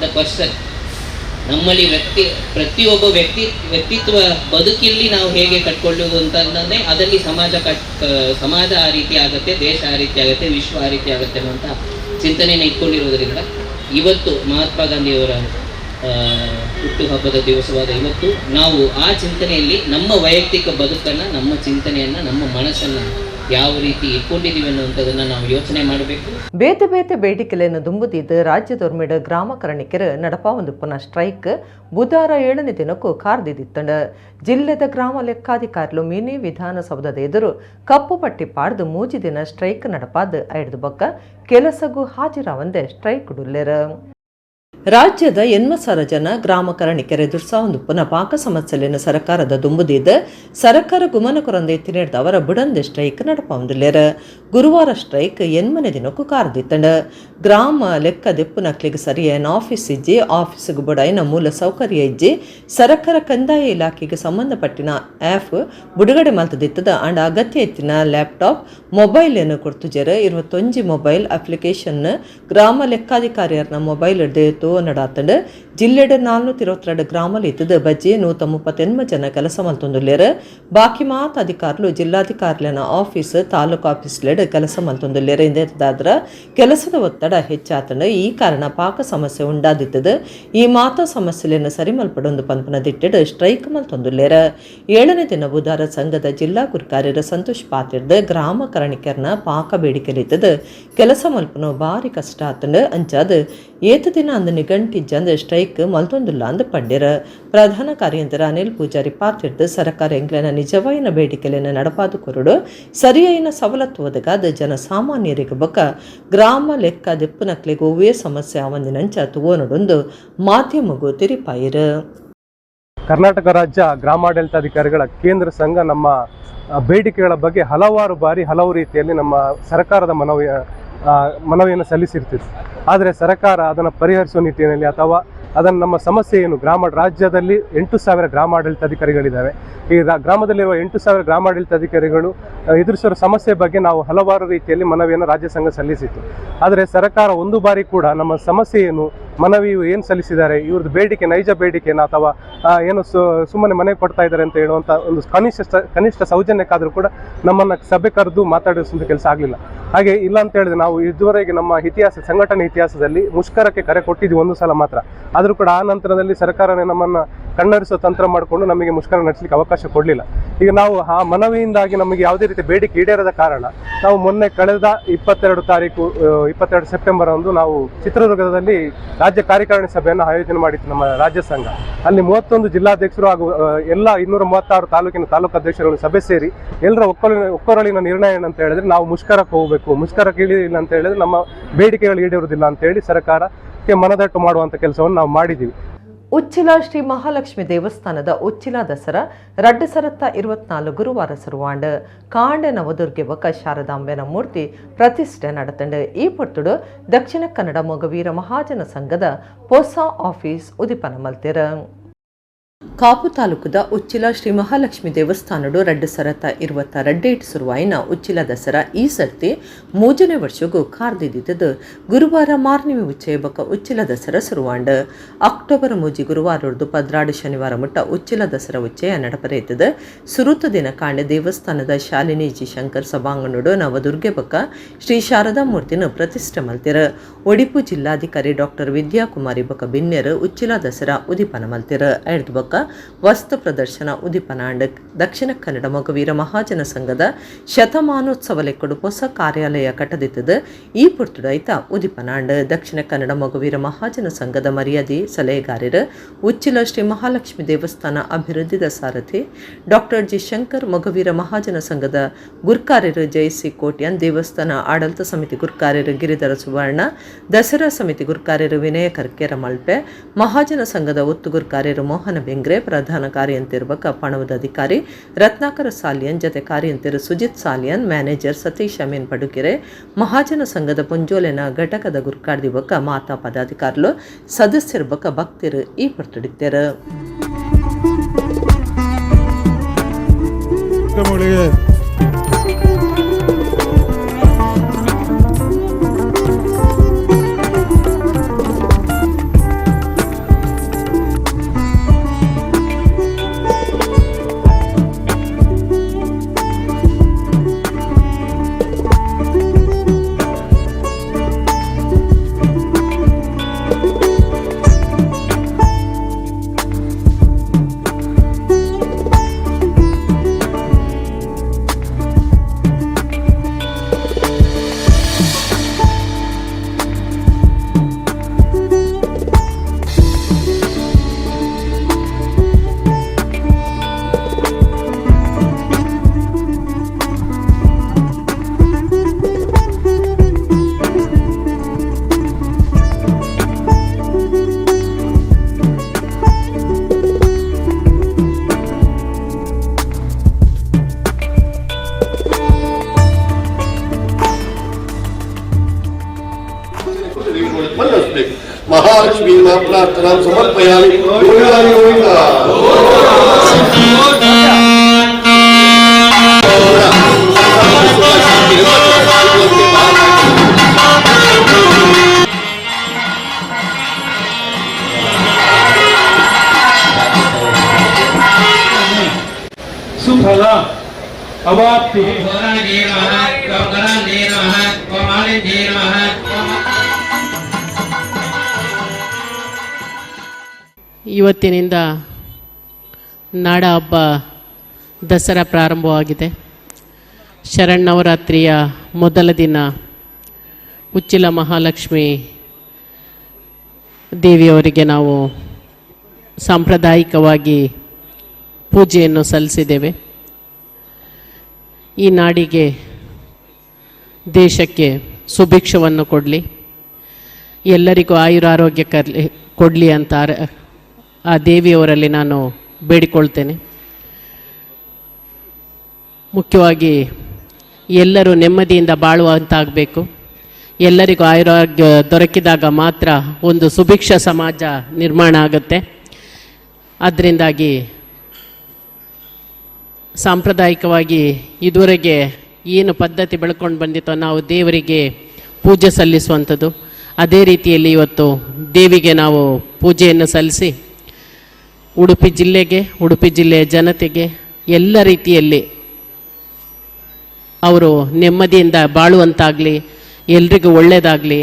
the person. ನಮ್ಮಲ್ಲಿ ವ್ಯಕ್ತಿ ಪ್ರತಿಯೊಬ್ಬ ವ್ಯಕ್ತಿತ್ವ ಬದುಕಿಲ್ಲಿ ನಾವು ಹೇಗೆ ಕಟ್ಕೊಳ್ಳೋದು ಅಂತಂದರೆ ಅದರಲ್ಲಿ ಸಮಾಜ ಆ ರೀತಿ ಆಗುತ್ತೆ, ದೇಶ ಆ ರೀತಿ ಆಗುತ್ತೆ, ವಿಶ್ವ ಆ ರೀತಿ ಆಗುತ್ತೆ ಅನ್ನುವಂಥ ಚಿಂತನೆಯನ್ನು ಇಟ್ಕೊಂಡಿರೋದ್ರಿಂದ ಇವತ್ತು ಮಹಾತ್ಮ ಗಾಂಧಿಯವರ ಹುಟ್ಟುಹಬ್ಬದ ದಿವಸವಾದ ಇವತ್ತು ನಾವು ಆ ಚಿಂತನೆಯಲ್ಲಿ ನಮ್ಮ ವೈಯಕ್ತಿಕ ಬದುಕನ್ನು, ನಮ್ಮ ಚಿಂತನೆಯನ್ನು, ನಮ್ಮ ಮನಸ್ಸನ್ನು ಯಾವ ರೀತಿ ಇಟ್ಕೊಂಡಿದ್ದೀವಿ ಅನ್ನುವಂಥದ್ದನ್ನು ನಾವು ಯೋಚನೆ ಮಾಡಬೇಕು. ಬೇತೆ ಬೇತೆ ಬೇಡಿಕೆಗಳನ್ನು ದುಂಬುದಿದ್ದು ರಾಜ್ಯದೊರ್ಮಿಡ ಗ್ರಾಮ ಕರಣಿಕೆರ ನಡಪಾವೊಂದು ಪುನಃ ಸ್ಟ್ರೈಕ್ ಬುಧವಾರ 7ನೇ ದಿನಕ್ಕೂ ಕಾರ್ದಿದ್ದಿತ್ತಂಡ. ಜಿಲ್ಲೆದ ಗ್ರಾಮ ಲೆಕ್ಕಾಧಿಕಾರಿಲು ಮಿನಿ ವಿಧಾನಸೌಧದ ಎದುರು ಕಪ್ಪು ಪಟ್ಟಿ ಪಾಡ್ದು 3 ದಿನ ಸ್ಟ್ರೈಕ್ ನಡಪಾದ ಐದು ಬೊಕ್ಕ ಕೆಲಸಗೂ ಹಾಜಿರಾವಂದೆ ಸ್ಟ್ರೈಕ್ ಡುಲ್ಲೆರ. ರಾಜ್ಯದ 80,000 ಜನ ಗ್ರಾಮ ಕರಣಿಕೆರೆ ದುರ್ಸಾವೊಂದು ಪುನಃ ಪಾಕ ಸಮಸ್ಯೆಯನ್ನು ಸರ್ಕಾರದ ದುಂಬುದಿದ್ದ ಸರ್ಕಾರ ಗುಮನ ಕೊರಂದೆ ತಿನೇಡ್ದ ಅವರ ಬುಡಂದೆ ಸ್ಟ್ರೈಕ್ ನಡಪಾವಂದಿಲ್ಲೇರ. ಗುರುವಾರ ಸ್ಟ್ರೈಕ್ 8ನೇ ದಿನಕ್ಕೂ ಕಾರ್ದಿತ್ತಂಡ. ಗ್ರಾಮ ಲೆಕ್ಕ ದೆಪ್ಪುನಕ್ಲಿಗೆ ಸರಿಯಾದ ಆಫೀಸ್ ಇಜ್ಜಿ, ಆಫೀಸ್ಗೆ ಬುಡಾಯಿನ ಮೂಲ ಸೌಕರ್ಯ ಇಜ್ಜಿ, ಸರ್ಕಾರ ಕಂದಾಯ ಇಲಾಖೆಗೆ ಸಂಬಂಧಪಟ್ಟಿನ ಆ್ಯಪ್ ಬಿಡುಗಡೆ ಮಲ್ತದಿತ್ತದ. ಅಂಡ್ ಅಗತ್ಯ ಎತ್ತಿನ ಲ್ಯಾಪ್ಟಾಪ್ ಮೊಬೈಲ್ ಅನ್ನು ಕೊಡ್ತುಜರ. 21 ಮೊಬೈಲ್ ಅಪ್ಲಿಕೇಶನ್ ಗ್ರಾಮ ಲೆಕ್ಕಾಧಿಕಾರಿಯರ್ನ ಮೊಬೈಲ್ ಹಿಡ್ದು ನಡಾತಂಡು. ಜಿಲ್ಲೆಡ್ 422 ಗ್ರಾಮಲ್ ಇತ್ತದ ಬಜ್ಜಿ 138 ಜನ ಕೆಲಸ ಮಲ್ತೊಂದುಲ್ಲೇರ್. ಬಾಕಿ ಮಾತ ಅಧಿಕಾರಿಲು ಜಿಲ್ಲಾಧಿಕಾರಿಲನ ಆಫೀಸ್ ತಾಲೂಕು ಆಫೀಸ್ಲೆಡ್ ಕೆಲಸ ಮಲ್ತೊಂದುಲ್ಲೇರ್. ಇಂದಾದ್ರ ಕೆಲಸದ ಒತ್ತಡ ಹೆಚ್ಚಾತಂಡು. ಈ ಕಾರಣ ಪಾಕ ಸಮಸ್ಯೆ ಉಂಡಾದಿತ್ತದ. ಈ ಮಾತಾ ಸಮಸ್ಯೆಯನ್ನು ಸರಿ ಮಲ್ಪಡೊಂದು ಪನ್ಪನ ದಿಟ್ಟೆಡ್ ಸ್ಟ್ರೈಕ್ ಮಲ್ತೊಂದುಲ್ಲೇರ್. 7ನೇ ದಿನ ಬುಧಾರ ಸಂಘದ ಜಿಲ್ಲಾ ಗುರ್ಕಾರ್ಯರ ಸಂತೋಷ್ ಪಾತಿರ್ದ ಗ್ರಾಮ ಕರಣಿಕರ್ನ ಪಾಕ ಬೇಡಿಕೆಲಿತ್ತದ ಕೆಲಸ ಮಲ್ಪನು ಬಾರಿ ಕಷ್ಟ ಆತಂಡು. ಅಂಚಾದ ಏತ ದಿನ ಅಂದ ನಿಗಂಟಿಜ್ಜಂದ ಸ್ಟ್ರೈಕ್ ಮಲ್ತೊಂದುಲ್ಲ ಅಂದ ಪಂಡಿರ. ಪ್ರಧಾನ ಕಾರ್ಯಂತರ ಅನಿಲ್ ಪೂಜಾರಿ ಪಾತಿರ್ದು ಸರ್ಕಾರ ಎಂಗ್ಲನ ನಿಜವಾಯಿನ ಬೇಡಿಕೆಲೆನ ನಡಪಾದು ಕೊರಡು ಸರಿಯಾಯಿನ ಸವಲತ್ತು ಒದಗಾದ ಜನಸಾಮಾನ್ಯರಿಗೆ ಬೊಕ್ಕ ಗ್ರಾಮ ಲೆಕ್ಕ ದೆಪ್ಪುನಕ್ಲೆಗ್ ಒವ್ವೇ ಸಮಸ್ಯೆ ಆವಂದಿನಂಚ ತೂವೊನೊಡೊಂದು ಮಾಧ್ಯಮಗು ತೆರಿಪಾಯಿರು. ಕರ್ನಾಟಕ ರಾಜ್ಯ ಗ್ರಾಮಾಡಳಿತಾಧಿಕಾರಿಗಳ ಕೇಂದ್ರ ಸಂಘ ನಮ್ಮ ಬೇಡಿಕೆಗಳ ಬಗ್ಗೆ ಹಲವಾರು ಬಾರಿ ಹಲವು ರೀತಿಯಲ್ಲಿ ನಮ್ಮ ಸರ್ಕಾರದ ಮನವಿಯನ್ನು ಸಲ್ಲಿಸಿರ್ತಿತ್ತು. ಆದರೆ ಸರ್ಕಾರ ಅದನ್ನು ಪರಿಹರಿಸುವ ನಿಟ್ಟಿನಲ್ಲಿ ಅಥವಾ ಅದನ್ನು ನಮ್ಮ ಸಮಸ್ಯೆ ಏನು, ರಾಜ್ಯದಲ್ಲಿ 8,000 ಗ್ರಾಮಾಡಳಿತಾಧಿಕಾರಿಗಳಿದ್ದಾವೆ. ಈ ಗ್ರಾಮದಲ್ಲಿರುವ 8,000 ಗ್ರಾಮಾಡಳಿತಾಧಿಕಾರಿಗಳು ಎದುರಿಸಿರುವ ಸಮಸ್ಯೆ ಬಗ್ಗೆ ನಾವು ಹಲವಾರು ರೀತಿಯಲ್ಲಿ ಮನವಿಯನ್ನು ರಾಜ್ಯ ಸಂಘ ಸಲ್ಲಿಸಿತ್ತು. ಆದರೆ ಸರ್ಕಾರ ಒಂದು ಬಾರಿ ಕೂಡ ನಮ್ಮ ಸಮಸ್ಯೆ ಏನು, ಮನವಿ ಏನು ಸಲ್ಲಿಸಿದ್ದಾರೆ, ಇವ್ರದ್ದು ಬೇಡಿಕೆ ನೈಜ ಬೇಡಿಕೆನ ಅಥವಾ ಏನು ಸುಮ್ಮನೆ ಮನೆ ಕೊಡ್ತಾ ಇದ್ದಾರೆ ಅಂತ ಹೇಳುವಂಥ ಒಂದು ಕನಿಷ್ಠ ಸೌಜನ್ಯಕ್ಕಾದರೂ ಕೂಡ ನಮ್ಮನ್ನು ಸಭೆ ಕರೆದು ಮಾತಾಡಿಸುವಂಥ ಕೆಲಸ ಆಗಲಿಲ್ಲ. ಹಾಗೆ ಇಲ್ಲ ಅಂತ ಹೇಳಿದ್ರೆ ನಾವು ಇದುವರೆಗೆ ನಮ್ಮ ಇತಿಹಾಸ, ಸಂಘಟನೆ ಇತಿಹಾಸದಲ್ಲಿ ಮುಷ್ಕರಕ್ಕೆ ಕರೆ ಕೊಟ್ಟಿದ್ವಿ ಒಂದು ಸಲ ಮಾತ್ರ. ಆದರೂ ಕೂಡ ಆ ನಂತರದಲ್ಲಿ ಸರ್ಕಾರನೇ ನಮ್ಮನ್ನು ಕಣ್ಣರಿಸುವ ತಂತ್ರ ಮಾಡಿಕೊಂಡು ನಮಗೆ ಮುಷ್ಕರ ನಡೆಸಲಿಕ್ಕೆ ಅವಕಾಶ ಕೊಡಲಿಲ್ಲ. ಈಗ ನಾವು ಆ ಮನವಿಯಿಂದಾಗಿ ನಮಗೆ ಯಾವುದೇ ರೀತಿ ಬೇಡಿಕೆ ಈಡೇರದ ಕಾರಣ ನಾವು ಮೊನ್ನೆ ಕಳೆದ 22 ತಾರೀಕು 22 ಸೆಪ್ಟೆಂಬರ್ ಅಂದು ನಾವು ಚಿತ್ರದುರ್ಗದಲ್ಲಿ ರಾಜ್ಯ ಕಾರ್ಯಕಾರಿಣಿ ಸಭೆಯನ್ನು ಆಯೋಜನೆ ಮಾಡಿತ್ತು ನಮ್ಮ ರಾಜ್ಯ ಸಂಘ. ಅಲ್ಲಿ 31 ಜಿಲ್ಲಾಧ್ಯಕ್ಷರು ಹಾಗೂ ಎಲ್ಲ 236 ತಾಲೂಕಿನ ತಾಲೂಕು ಅಧ್ಯಕ್ಷರುಗಳು ಸಭೆ ಸೇರಿ ಎಲ್ಲರ ಒಕ್ಕೊರಳಿನ ನಿರ್ಣಯ ಏನಂತ ಹೇಳಿದ್ರೆ ನಾವು ಮುಷ್ಕರಕ್ಕೆ ಹೋಗಬೇಕು, ಮುಷ್ಕರಕ್ಕೆ ಇಳಿಯಿಲ್ಲ ಅಂತ ಹೇಳಿದ್ರೆ ನಮ್ಮ ಬೇಡಿಕೆಗಳು ಈಡೇರುವುದಿಲ್ಲ ಅಂತ ಹೇಳಿ ಸರ್ಕಾರಕ್ಕೆ ಮನದಟ್ಟು ಮಾಡುವಂಥ ಕೆಲಸವನ್ನು ನಾವು ಮಾಡಿದ್ದೀವಿ. Uchila Shri Mahalakshmi ದೇವಸ್ಥಾನದ ಉಚ್ಚಿಲ ದಸರಾ 2024 ಗುರುವಾರ ಸುರುವಾಂಡ್ ಕಾಂಡ ನವದುರ್ಗೆ ಬೊಕ್ಕ ಶಾರದಾಂಬೆನ ಮೂರ್ತಿ ಪ್ರತಿಷ್ಠೆ ನಡತಂಡು. ಈ ಪೊರ್ತುಡು ದಕ್ಷಿಣ ಕನ್ನಡ ಮೊಗವೀರ ಮಹಾಜನ ಸಂಘದ ಪೊಸ ಆಫೀಸ್ ಉದಿಪನ ಮಲ್ತೆರ್. ಕಾಪು ತಾಲೂಕುದ ಉಚ್ಚಿಲ ಶ್ರೀ ಮಹಾಲಕ್ಷ್ಮಿ ದೇವಸ್ಥಾನಡು 2022 ಸುರುವಾಯಿನ ಉಚ್ಚಿಲ ದಸರಾ ಈ ಸರ್ತಿ 3ನೇ ವರ್ಷಗೂ ಕಾರ್ದಿದ್ದು ಗುರುವಾರ ಮಾರ್ನಿಮಿ ಉಚ್ಚಯ ಬೊಕ್ಕ ಉಚ್ಚಿಲ ದಸರಾ ಸುರುವಾಂಡ್. ಅಕ್ಟೋಬರ್ 3 ಗುರುವಾರೊರ್ದು 12 ಶನಿವಾರ ಮುಟ್ಟ ಉಚ್ಚಿಲ ದಸರಾ ಉಚ್ಚಯ ನಡಪರೆಯುತ್ತದೆ. ಸುರುತ ದಿನ ಕಾಂಡೆ ದೇವಸ್ಥಾನದ ಶಾಲಿನಿ ಜಿ ಶಂಕರ್ ಸಭಾಂಗಣಡು ನವದುರ್ಗೆ ಬೊಕ್ಕ ಶ್ರೀ ಶಾರದಾ ಮೂರ್ತಿನ ಪ್ರತಿಷ್ಠೆ ಮಲ್ತಿರು. ಒಡಿಪು ಜಿಲ್ಲಾಧಿಕಾರಿ ಡಾಕ್ಟರ್ ವಿದ್ಯಾಕುಮಾರಿ ಬೊಕ್ಕ ಬಿನ್ನೆರು ಉಚ್ಚಿಲ ದಸರಾ ಉದಿಪನ ಮಲ್ತಿರು. ಐದು ಬೊಕ್ಕ ವಸ್ತು ಪ್ರದರ್ಶನ ಉದಿಪನಾಂಡ್. ದಕ್ಷಿಣ ಕನ್ನಡ ಮೊಗವೀರ ಮಹಾಜನ ಸಂಘದ ಶತಮಾನೋತ್ಸವ ಲೆಕ್ಕಡು ಹೊಸ ಕಾರ್ಯಾಲಯ ಕಟ್ಟದಿತ್ತದು ಈ ಪೊರ್ತುಡೈತ ಉದಿಪನಾಂಡ್. ದಕ್ಷಿಣ ಕನ್ನಡ ಮೊಗವೀರ ಮಹಾಜನ ಸಂಘದ ಮರ್ಯಾದೆ ಸಲಹೆಗಾರರು ಉಚ್ಚಿಲ ಶ್ರೀ ಮಹಾಲಕ್ಷ್ಮಿ ದೇವಸ್ಥಾನ ಅಭಿವೃದ್ಧಿದ ಸಾರಥಿ ಡಾಕ್ಟರ್ ಜಿ ಶಂಕರ್, ಮೊಗವೀರ ಮಹಾಜನ ಸಂಘದ ಗುರ್ಕಾರ್ಯರು ಜಯಸಿ ಕೋಟ್ಯಾನ್, ದೇವಸ್ಥಾನ ಆಡಳಿತ ಸಮಿತಿ ಗುರ್ಕಾರ್ಯರು ಗಿರಿಧರ ಸುವರ್ಣ, ದಸರಾ ಸಮಿತಿ ಗುರ್ಕಾರ್ಯರು ವಿನಯ ಕರ್ಕೇರ ಮಲ್ಪೆ, ಮಹಾಜನ ಸಂಘದ ಒತ್ತು ಗುರ್ಕಾರ್ಯರು ಮೋಹನ ಬೆಂಗ್ರೆ, ಪ್ರಧಾನ ಕಾರ್ಯಂತಿರ್ಬಕ ಪಣವದ ಅಧಿಕಾರಿ ರತ್ನಾಕರ ಸಾಲಿಯನ್, ಜತೆ ಕಾರ್ಯಂತಿರು ಸುಜಿತ್ ಸಾಲಿಯನ್, ಮ್ಯಾನೇಜರ್ ಸತೀಶ್ ಅಮೀನ್ ಪಡುಕೆರೆ, ಮಹಾಜನ ಸಂಘದ ಪುಂಜೋಲೆನ ಘಟಕದ ಗುರ್ಕಾರ್ದಿ ಬೊಕ್ಕ ಮಾತಾ ಪದಾಧಿಕಾರಿಲು, ಸದಸ್ಯರು ಬೊಕ್ಕ ಭಕ್ತರು ಈ ಪೊರ್ತುಡಿದ್ದರು. ಮಹಾಲಕ್ಷ್ಮೀ ಪ್ರಾರ್ಥನಾ ಸಮರ್ಪಯಾಮಿ. ಸುಫಲ ಅವಾಪ್ತಿ. ಇವತ್ತಿನಿಂದ ನಾಡ ಹಬ್ಬ ದಸರಾ ಪ್ರಾರಂಭವಾಗಿದೆ. ಶರನ್ನವರಾತ್ರಿಯ ಮೊದಲ ದಿನ ಉಚ್ಚಿಲ ಮಹಾಲಕ್ಷ್ಮಿ ದೇವಿಯವರಿಗೆ ನಾವು ಸಾಂಪ್ರದಾಯಿಕವಾಗಿ ಪೂಜೆಯನ್ನು ಸಲ್ಲಿಸಿದ್ದೇವೆ. ಈ ನಾಡಿಗೆ, ದೇಶಕ್ಕೆ ಸುಭಿಕ್ಷವನ್ನು ಕೊಡಲಿ, ಎಲ್ಲರಿಗೂ ಆಯುರಾರೋಗ್ಯ ಕೊಡಲಿ ಅಂತ ಆ ದೇವಿಯವರಲ್ಲಿ ನಾನು ಬೇಡಿಕೊಳ್ತೇನೆ. ಮುಖ್ಯವಾಗಿ ಎಲ್ಲರೂ ನೆಮ್ಮದಿಯಿಂದ ಬಾಳುವಂತಾಗಬೇಕು. ಎಲ್ಲರಿಗೂ ಆಯುರಾರೋಗ್ಯ ದೊರಕಿದಾಗ ಮಾತ್ರ ಒಂದು ಸುಭಿಕ್ಷ ಸಮಾಜ ನಿರ್ಮಾಣ ಆಗುತ್ತೆ. ಅದರಿಂದಾಗಿ ಸಾಂಪ್ರದಾಯಿಕವಾಗಿ ಇದುವರೆಗೆ ಏನು ಪದ್ಧತಿ ಬೆಳ್ಕೊಂಡು ಬಂದಿತ್ತೋ ನಾವು ದೇವರಿಗೆ ಪೂಜೆ ಸಲ್ಲಿಸುವಂಥದ್ದು, ಅದೇ ರೀತಿಯಲ್ಲಿ ಇವತ್ತು ದೇವಿಗೆ ನಾವು ಪೂಜೆಯನ್ನು ಸಲ್ಲಿಸಿ ಉಡುಪಿ ಜಿಲ್ಲೆಗೆ, ಉಡುಪಿ ಜಿಲ್ಲೆಯ ಜನತೆಗೆ ಎಲ್ಲ ರೀತಿಯಲ್ಲಿ ಅವರು ನೆಮ್ಮದಿಯಿಂದ ಬಾಳುವಂತಾಗಲಿ, ಎಲ್ರಿಗೂ ಒಳ್ಳೆಯದಾಗಲಿ,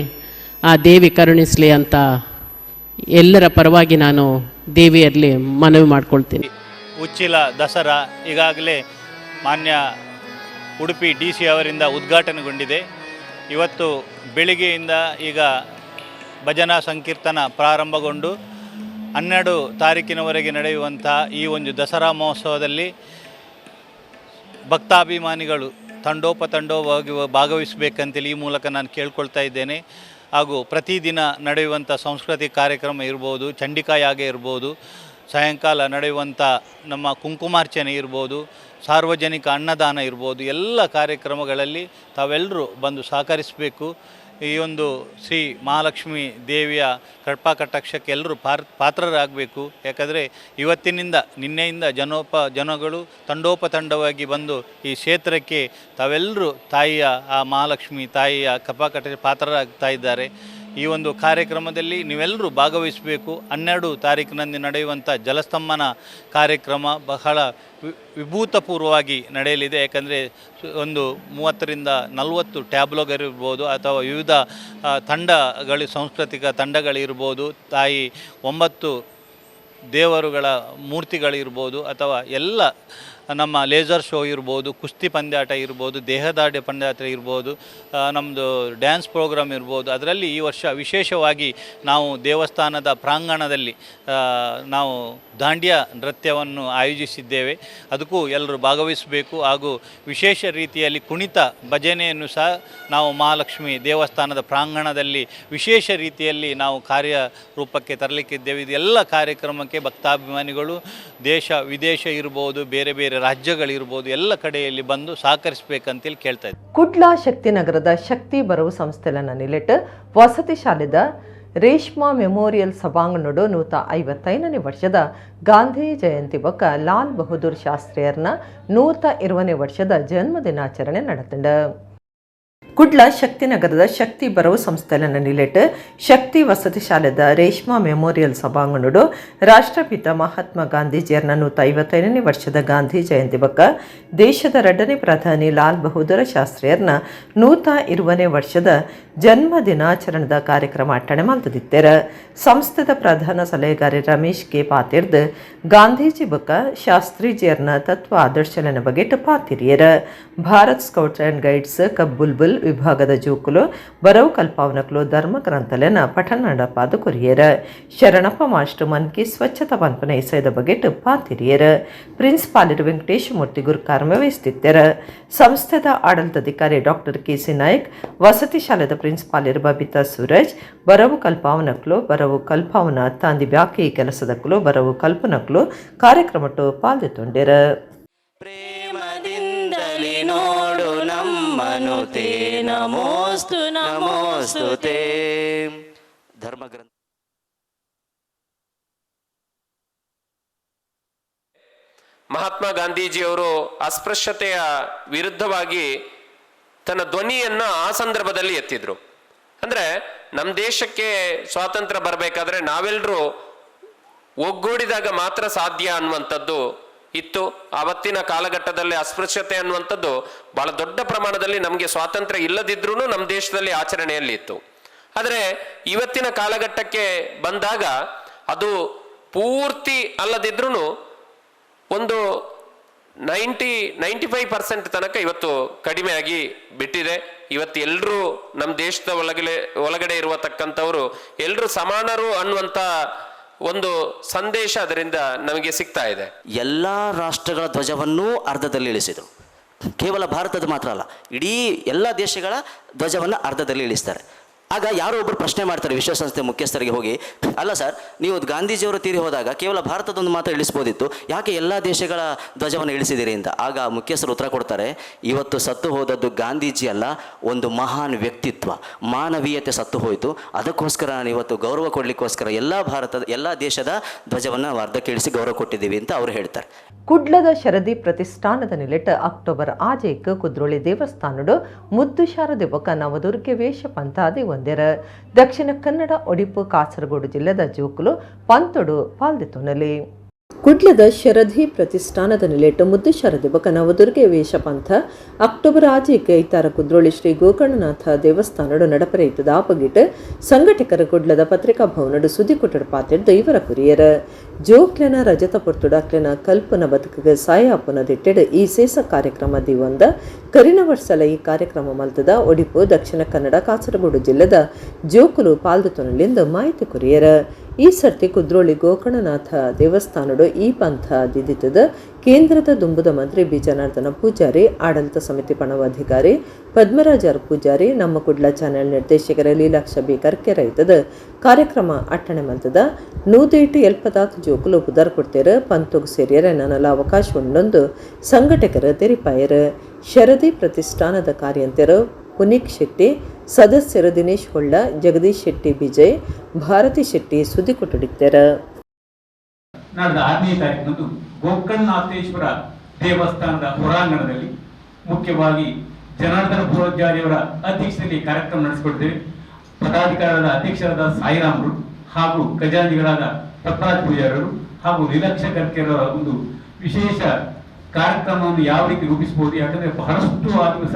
ಆ ದೇವಿ ಕರುಣಿಸಲಿ ಅಂತ ಎಲ್ಲರ ಪರವಾಗಿ ನಾನು ದೇವಿಯಲ್ಲಿ ಮನವಿ ಮಾಡ್ಕೊಳ್ತೀನಿ. ಉಚ್ಚಿಲ ದಸರಾ ಈಗಾಗಲೇ ಮಾನ್ಯ ಉಡುಪಿ ಡಿ ಸಿ ಅವರಿಂದ ಉದ್ಘಾಟನೆಗೊಂಡಿದೆ. ಇವತ್ತು ಬೆಳಿಗ್ಗೆಯಿಂದ ಈಗ ಭಜನಾ ಸಂಕೀರ್ತನ ಪ್ರಾರಂಭಗೊಂಡು 12 ತಾರೀಕಿನವರೆಗೆ ನಡೆಯುವಂಥ ಈ ಒಂದು ದಸರಾ ಮಹೋತ್ಸವದಲ್ಲಿ ಭಕ್ತಾಭಿಮಾನಿಗಳು ತಂಡೋಪತಂಡೋವಾಗಿ ಭಾಗವಹಿಸಬೇಕಂತೇಳಿ ಈ ಮೂಲಕ ನಾನು ಕೇಳ್ಕೊಳ್ತಾ ಇದ್ದೇನೆ. ಹಾಗೂ ಪ್ರತಿದಿನ ನಡೆಯುವಂಥ ಸಾಂಸ್ಕೃತಿಕ ಕಾರ್ಯಕ್ರಮ ಇರ್ಬೋದು, ಚಂಡಿಕಾ ಯಾಗ ಇರ್ಬೋದು, ಸಾಯಂಕಾಲ ನಡೆಯುವಂಥ ನಮ್ಮ ಕುಂಕುಮಾರ್ಚನೆ ಇರ್ಬೋದು, ಸಾರ್ವಜನಿಕ ಅನ್ನದಾನ ಇರ್ಬೋದು, ಎಲ್ಲ ಕಾರ್ಯಕ್ರಮಗಳಲ್ಲಿ ತಾವೆಲ್ಲರೂ ಬಂದು ಸಹಕರಿಸಬೇಕು. ಈ ಒಂದು ಶ್ರೀ ಮಹಾಲಕ್ಷ್ಮಿ ದೇವಿಯ ಕೃಪಾ ಕಟಾಕ್ಷಕ್ಕೆ ಎಲ್ಲರೂ ಪಾತ್ರರಾಗಬೇಕು. ಯಾಕಂದರೆ ಇವತ್ತಿನಿಂದ ನಿನ್ನೆಯಿಂದ ಜನಗಳು ತಂಡೋಪತಂಡವಾಗಿ ಬಂದು ಈ ಕ್ಷೇತ್ರಕ್ಕೆ ತಾವೆಲ್ಲರೂ ತಾಯಿಯ ಆ ಮಹಾಲಕ್ಷ್ಮಿ ತಾಯಿಯ ಕೃಪಾ ಕಟಾಕ್ಷ ಪಾತ್ರರಾಗ್ತಾ ಇದ್ದಾರೆ. ಈ ಒಂದು ಕಾರ್ಯಕ್ರಮದಲ್ಲಿ ನೀವೆಲ್ಲರೂ ಭಾಗವಹಿಸಬೇಕು. 12 ತಾರೀಕಿನಂದು ನಡೆಯುವಂಥ ಜಲಸ್ತಂಭನ ಕಾರ್ಯಕ್ರಮ ಬಹಳ ವಿಭೂತಪೂರ್ವವಾಗಿ ನಡೆಯಲಿದೆ. ಯಾಕಂದರೆ ಒಂದು 30 ರಿಂದ 40 ಟ್ಯಾಬ್ಲೋಗಳಿರ್ಬೋದು ಅಥವಾ ವಿವಿಧ ತಂಡಗಳು, ಸಾಂಸ್ಕೃತಿಕ ತಂಡಗಳಿರ್ಬೋದು, ತಾಯಿ 9 ದೇವರುಗಳ ಮೂರ್ತಿಗಳಿರ್ಬೋದು ಅಥವಾ ಎಲ್ಲ ನಮ್ಮ ಲೇಸರ್ ಶೋ ಇರ್ಬೋದು, ಕುಸ್ತಿ ಪಂದ್ಯಾಟ ಇರ್ಬೋದು, ದೇಹದಾಢ್ಯ ಪಂದ್ಯಾಟ ಇರ್ಬೋದು, ನಮ್ಮದು ಡ್ಯಾನ್ಸ್ ಪ್ರೋಗ್ರಾಮ್ ಇರ್ಬೋದು. ಅದರಲ್ಲಿ ಈ ವರ್ಷ ವಿಶೇಷವಾಗಿ ನಾವು ದೇವಸ್ಥಾನದ ಪ್ರಾಂಗಣದಲ್ಲಿ ನಾವು ದಾಂಡಿಯಾ ನೃತ್ಯವನ್ನು ಆಯೋಜಿಸಿದ್ದೇವೆ. ಅದಕ್ಕೂ ಎಲ್ಲರೂ ಭಾಗವಹಿಸಬೇಕು. ಹಾಗೂ ವಿಶೇಷ ರೀತಿಯಲ್ಲಿ ಕುಣಿತ ಭಜನೆಯನ್ನು ಸಹ ನಾವು ಮಹಾಲಕ್ಷ್ಮಿ ದೇವಸ್ಥಾನದ ಪ್ರಾಂಗಣದಲ್ಲಿ ವಿಶೇಷ ರೀತಿಯಲ್ಲಿ ನಾವು ಕಾರ್ಯ ರೂಪಕ್ಕೆ ತರಲಿಕ್ಕಿದ್ದೇವೆ. ಇದೆಲ್ಲ ಕಾರ್ಯಕ್ರಮಕ್ಕೆ ಭಕ್ತಾಭಿಮಾನಿಗಳು ದೇಶ ವಿದೇಶ ಇರ್ಬೋದು, ಬೇರೆ ಬೇರೆ ರಾಜ್ಯಗಳಿರ್ಬೋದು, ಎಲ್ಲ ಕಡೆಯಲ್ಲಿ ಬಂದು ಸಹಕರಿಸಬೇಕಂತೇಳಿ ಕೇಳ್ತಾ ಇದ್ದೀನಿ. ಕುಡ್ಲ ಶಕ್ತಿನಗರದ ಶಕ್ತಿ ಬರವು ಸಂಸ್ಥೆಲನ ನಿಲೆಟ್ ವಸತಿ ಶಾಲೆದ ರೇಷ್ಮಾ ಮೆಮೋರಿಯಲ್ ಸಭಾಂಗಣಡು 155ನೇ ವರ್ಷದ ಗಾಂಧಿ ಜಯಂತಿ ಬೊಕ್ಕ ಲಾಲ್ ಬಹದ್ದೂರ್ ಶಾಸ್ತ್ರಿಯರ್ನ 120ನೇ ವರ್ಷದ ಜನ್ಮದಿನಾಚರಣೆ ನಡೆತಂಡ. ಕುಡ್ಲ ಶಕ್ತಿನಗರದ ಶಕ್ತಿ ಬರವು ಸಂಸ್ಥೆಲನ ನಿಲೆಟ್ ಶಕ್ತಿ ವಸತಿ ಶಾಲೆದ ರೇಷ್ಮಾ ಮೆಮೋರಿಯಲ್ ಸಭಾಂಗಣಡು ರಾಷ್ಟ್ರಪಿತ ಮಹಾತ್ಮ ಗಾಂಧೀಜಿಯರ್ನ 155ನೇ ವರ್ಷದ ಗಾಂಧಿ ಜಯಂತಿ ಬೊಕ್ಕ ದೇಶದ ಎರಡನೇ ಪ್ರಧಾನಿ ಲಾಲ್ ಬಹದ್ದೂರ ಶಾಸ್ತ್ರಿಯರ್ನ 120ನೇ ವರ್ಷದ ಜನ್ಮ ದಿನಾಚರಣದ ಕಾರ್ಯಕ್ರಮ ಅಟ್ಟಣೆ ಮಲ್ತದಿತ್ತೆರ್. ಸಂಸ್ಥೆದ ಪ್ರಧಾನ ಸಲಹೆಗಾರಿ ರಮೇಶ್ ಕೆ ಪಾತಿರ್ದ್ ಗಾಂಧೀಜಿ ಬೊಕ್ಕ ಶಾಸ್ತ್ರೀಜಿಯರ್ನ ತತ್ವ ಆದರ್ಶಲನ ಬಗೆಟ್ ಪಾತಿರಿಯರ್. ಭಾರತ್ scouts and guides ಕಬ್ ಬುಲ್ಬುಲ್ ವಿಭಾಗದ ಜೋಕುಲು ಬರವು ಕಲ್ಪಾವನಕ್ಲು ಧರ್ಮ ಗ್ರಂಥಲೆನ ಪಠಣ ನಡಪಾದ ಕೊರಿಯರ್. ಶರಣಪ್ಪ ಮಾಸ್ಟರ್ ಮನ್ಕಿ ಸ್ವಚ್ಛತಾ ಪನ್ಪುನ ಇಸಯದ ಬಗೆಟ್ ಪಾತಿರಿಯರ್. ಪ್ರಿನ್ಸಿಪಾಲರು ವೆಂಕಟೇಶ ಮೂರ್ತಿ ಗುರುಕಾರ್ಮ ವಹಿಸ್ತಿತ್ತೆರ್. ಸಂಸ್ಥೆದ ಆಡಳಿತಾಧಿಕಾರಿ ಡಾಕ್ಟರ್ ಕೆಸಿ ನಾಯ್ಕ್, ವಸತಿ ಶಾಲೆದ ಪ್ರಿನ್ಸಿಪಾಲರು ಬಬಿತಾ ಸೂರಜ್, ಬರವು ಕಲ್ಪಾವನಕ್ಲು, ಬರವು ಕಲ್ಪಾವನ ತಾಂದಿ ಬ್ಯಾಕಿ ಕೆಲಸದಕ್ಲು, ಬರವು ಕಲ್ಪನಕ್ಲು ಕಾರ್ಯಕ್ರಮಟ್ಟು ಪಾಲ್ದೆತೊಂಡೆರ್. ಪ್ರೇಮದಿಂದಲೇ ನೋಡು ನಮ್ಮನು ತೇ ನಮೋಸ್ತು ನಮೋಸ್ತು ತೇ. ಧರ್ಮಗ್ರಂಥ. ಮಹಾತ್ಮ ಗಾಂಧೀಜಿಯವರು ಅಸ್ಪೃಶ್ಯತೆಯ ವಿರುದ್ಧವಾಗಿ ತನ್ನ ಧ್ವನಿಯನ್ನ ಆ ಸಂದರ್ಭದಲ್ಲಿ ಎತ್ತಿದ್ರು. ಅಂದ್ರೆ ನಮ್ಮ ದೇಶಕ್ಕೆ ಸ್ವಾತಂತ್ರ್ಯ ಬರಬೇಕಾದ್ರೆ ನಾವೆಲ್ಲರೂ ಒಗ್ಗೂಡಿದಾಗ ಮಾತ್ರ ಸಾಧ್ಯ ಅನ್ನುವಂಥದ್ದು ಇತ್ತು. ಆವತ್ತಿನ ಕಾಲಘಟ್ಟದಲ್ಲಿ ಅಸ್ಪೃಶ್ಯತೆ ಅನ್ನುವಂಥದ್ದು ಬಹಳ ದೊಡ್ಡ ಪ್ರಮಾಣದಲ್ಲಿ ನಮಗೆ ಸ್ವಾತಂತ್ರ್ಯ ಇಲ್ಲದಿದ್ರೂ ನಮ್ಮ ದೇಶದಲ್ಲಿ ಆಚರಣೆಯಲ್ಲಿ ಇತ್ತು. ಆದರೆ ಇವತ್ತಿನ ಕಾಲಘಟ್ಟಕ್ಕೆ ಬಂದಾಗ ಅದು ಪೂರ್ತಿ ಅಲ್ಲದಿದ್ರೂ ಒಂದು 90-95% ತನಕ ಇವತ್ತು ಕಡಿಮೆಯಾಗಿ ಬಿಟ್ಟಿದೆ. ಇವತ್ತು ಎಲ್ಲರೂ ನಮ್ಮ ದೇಶದ ಒಳಗಡೆ ಒಳಗಡೆ ಇರುವತಕ್ಕಂಥವರು ಎಲ್ಲರೂ ಸಮಾನರು ಅನ್ನುವಂಥ ಒಂದು ಸಂದೇಶ ಅದರಿಂದ ನಮಗೆ ಸಿಗ್ತಾ ಇದೆ. ಎಲ್ಲ ರಾಷ್ಟ್ರಗಳ ಧ್ವಜವನ್ನೂ ಅರ್ಧದಲ್ಲಿ ಇಳಿಸಿದರು. ಕೇವಲ ಭಾರತದ ಮಾತ್ರ ಅಲ್ಲ, ಇಡೀ ಎಲ್ಲ ದೇಶಗಳ ಧ್ವಜವನ್ನು ಅರ್ಧದಲ್ಲಿ ಇಳಿಸ್ತಾರೆ. ಆಗ ಯಾರೋ ಒಬ್ಬರು ಪ್ರಶ್ನೆ ಮಾಡ್ತಾರೆ ವಿಶ್ವಸಂಸ್ಥೆ ಮುಖ್ಯಸ್ಥರಿಗೆ ಹೋಗಿ, ಅಲ್ಲ ಸರ್, ನೀವು ಗಾಂಧೀಜಿಯವರು ತೀರಿ ಹೋದಾಗ ಕೇವಲ ಭಾರತದೊಂದು ಮಾತ್ರ ಇಳಿಸ್ಬೋದಿತ್ತು, ಯಾಕೆ ಎಲ್ಲ ದೇಶಗಳ ಧ್ವಜವನ್ನು ಇಳಿಸಿದಿರಿ ಅಂತ. ಆಗ ಮುಖ್ಯಸ್ಥರು ಉತ್ತರ ಕೊಡ್ತಾರೆ, ಇವತ್ತು ಸತ್ತು ಹೋದದ್ದು ಗಾಂಧೀಜಿ ಅಲ್ಲ, ಒಂದು ಮಹಾನ್ ವ್ಯಕ್ತಿತ್ವ, ಮಾನವೀಯತೆ ಸತ್ತು ಹೋಯಿತು. ಅದಕ್ಕೋಸ್ಕರ ನಾನು ಇವತ್ತು ಗೌರವ ಕೊಡಲಿಕ್ಕೋಸ್ಕರ ಎಲ್ಲ ಭಾರತದ ಎಲ್ಲ ದೇಶದ ಧ್ವಜವನ್ನು ನಾವು ಅರ್ಧಕ್ಕೆ ಇಳಿಸಿ ಗೌರವ ಕೊಟ್ಟಿದ್ದೀವಿ ಅಂತ ಅವರು ಹೇಳ್ತಾರೆ. ಕುಡ್ಲದ ಶರದಿ ಪ್ರತಿಷ್ಠಾನದ ನಿಲೆಟ್ ಅಕ್ಟೋಬರ್ ಆಜೆಕ್ ಕುದ್ರೋಳಿ ದೇವಸ್ಥಾನಡು ಮುದ್ದು ಶಾರದೆ ಬೊಕ್ಕ ನವದುರ್ಗೆ ವೇಷ ಪಂತಾದಿ ಒಂದೆರ. ದಕ್ಷಿಣ ಕನ್ನಡ, ಒಡಿಪು, ಕಾಸರಗೋಡು ಜಿಲ್ಲೆದ ಜೋಕುಲು ಪಂತೊಡು ಪಾಲ್ದೆತೊನಲಿ. ಕುಡ್ಲದ ಶರಧಿ ಪ್ರತಿಷ್ಠಾನದ ನಿಲೆಟ್ ಮುದ್ದು ಶಾರದೆ ಬೊಕ್ಕ ನವದುರ್ಗೆ ವೇಷ ಪಂಥ ಅಕ್ಟೋಬರ್ ಆಜೆಕ್ ಐತಾರ ಕುದ್ರೋಳಿ ಶ್ರೀ ಗೋಕರ್ಣನಾಥ ದೇವಸ್ಥಾನಡು ನಡಪರೆ ಇತ್ತದ. ಆಪಗಿಟ್ ಸಂಘಟಕರ ಕುಡ್ಲದ ಪತ್ರಿಕಾ ಭವನಡು ಸುದ್ದಿ ಕೊಟ್ಟಡು ಪಾತೆಡ್ ಇವರ ಕುರಿಯರ. ಜೋಕ್ಲೆನ ರಜತ ಪೊರ್ತುಡಾಕ್ಲೆನ ಕಲ್ಪನ ಬದುಕಿಗೆ ಸಾಯಾಪುನ ದಿಟ್ಟೆಡ್ ಈ ಸೇಸ ಕಾರ್ಯಕ್ರಮ ದಿವಂದ. ಕರಿನ ವರ್ಷಲ ಈ ಕಾರ್ಯಕ್ರಮ ಮಲ್ತದ. ಒಡಿಪು, ದಕ್ಷಿಣ ಕನ್ನಡ, ಕಾಸರಗೋಡು ಜಿಲ್ಲೆದ ಜೋಕುಲು ಪಾಲ್ದೆತೊನಲಿಂದ ಮಾಹಿತಿ ಕೊರಿಯರ. ಈ ಸರ್ತಿ ಕುದ್ರೋಳಿ ಗೋಕರ್ಣನಾಥ ದೇವಸ್ಥಾನಡು ಈ ಪಂಥ ದಿದಿತದ ಕೇಂದ್ರದ ದುಂಬುದ ಮಂತ್ರಿ ಬಿ ಜನಾರ್ದನ ಪೂಜಾರಿ, ಆಡಳಿತ ಸಮಿತಿ ಪಣವಾಧಿಕಾರಿ ಪದ್ಮರಾಜರ್ ಪೂಜಾರಿ, ನಮ್ಮ ಕುಡ್ಲ ಚಾನೆಲ್ ನಿರ್ದೇಶಕರ ಲೀಲಾಕ್ಷ ಬಿ ಕರ್ಕೆ ರೈತದ ಕಾರ್ಯಕ್ರಮ ಅಟ್ಟಣೆ ಮಂತದ ನೂದೇಟು ಎಲ್ಪದಾತ್ ಜೋಕುಲು ಪುದರ್ ಕೊಡ್ತೇರು ಪಂತುಗ್ ಸೇರಿಯರೆ ನನಲ ಅವಕಾಶ ಉಂಡೊಂದು ಸಂಘಟಕರ ತೆರಿಪಾಯರು. ಶರದಿ ಪ್ರತಿಷ್ಠಾನದ ಕಾರ್ಯಂತೆರು ಪುನೀಕ್ ಶೆಟ್ಟಿ, ಸದಸ್ಯರು ದಿನೇಶ್ ಹೊಳ್ಳ, ಜಗದೀಶ್ ಶೆಟ್ಟಿ, ವಿಜಯ್, ಭಾರತಿ ಶೆಟ್ಟಿ ಸುದ್ದಿ ಕೊಟ್ಟುಡಿತ್ತಾರೆ. ನಾಡ್ದ 6ನೇ ತಾರೀಕಿನಂದು ಗೋಕರ್ಣನಾಥೇಶ್ವರ ದೇವಸ್ಥಾನದ ಹೊರಾಂಗಣದಲ್ಲಿ ಮುಖ್ಯವಾಗಿ ಜನಾರ್ದನ ಪೂಜಾರಿಯವರ ಅಧ್ಯಕ್ಷತೆಯಲ್ಲಿ ಕಾರ್ಯಕ್ರಮ ನಡೆಸಿಕೊಡ್ತೇವೆ. ಪದಾಧಿಕಾರಿಗಳಾದ ಅಧ್ಯಕ್ಷರಾದ ಸಾಯಿರಾಮರು ಹಾಗೂ ಖಜಾಂಜಿಗಳಾದ ಪದ್ಮರಾಜ್ ಪೂಜಾರರು ಹಾಗೂ ಲೀಲಾಕ್ಷ ಕರ್ಕೆರವರ ಒಂದು ವಿಶೇಷ ಕಾರ್ಯಕ್ರಮವನ್ನು ಯಾವ ರೀತಿ ರೂಪಿಸಬಹುದು, ಯಾಕಂದ್ರೆ ಬಹಳಷ್ಟು ಆ ದಿವಸ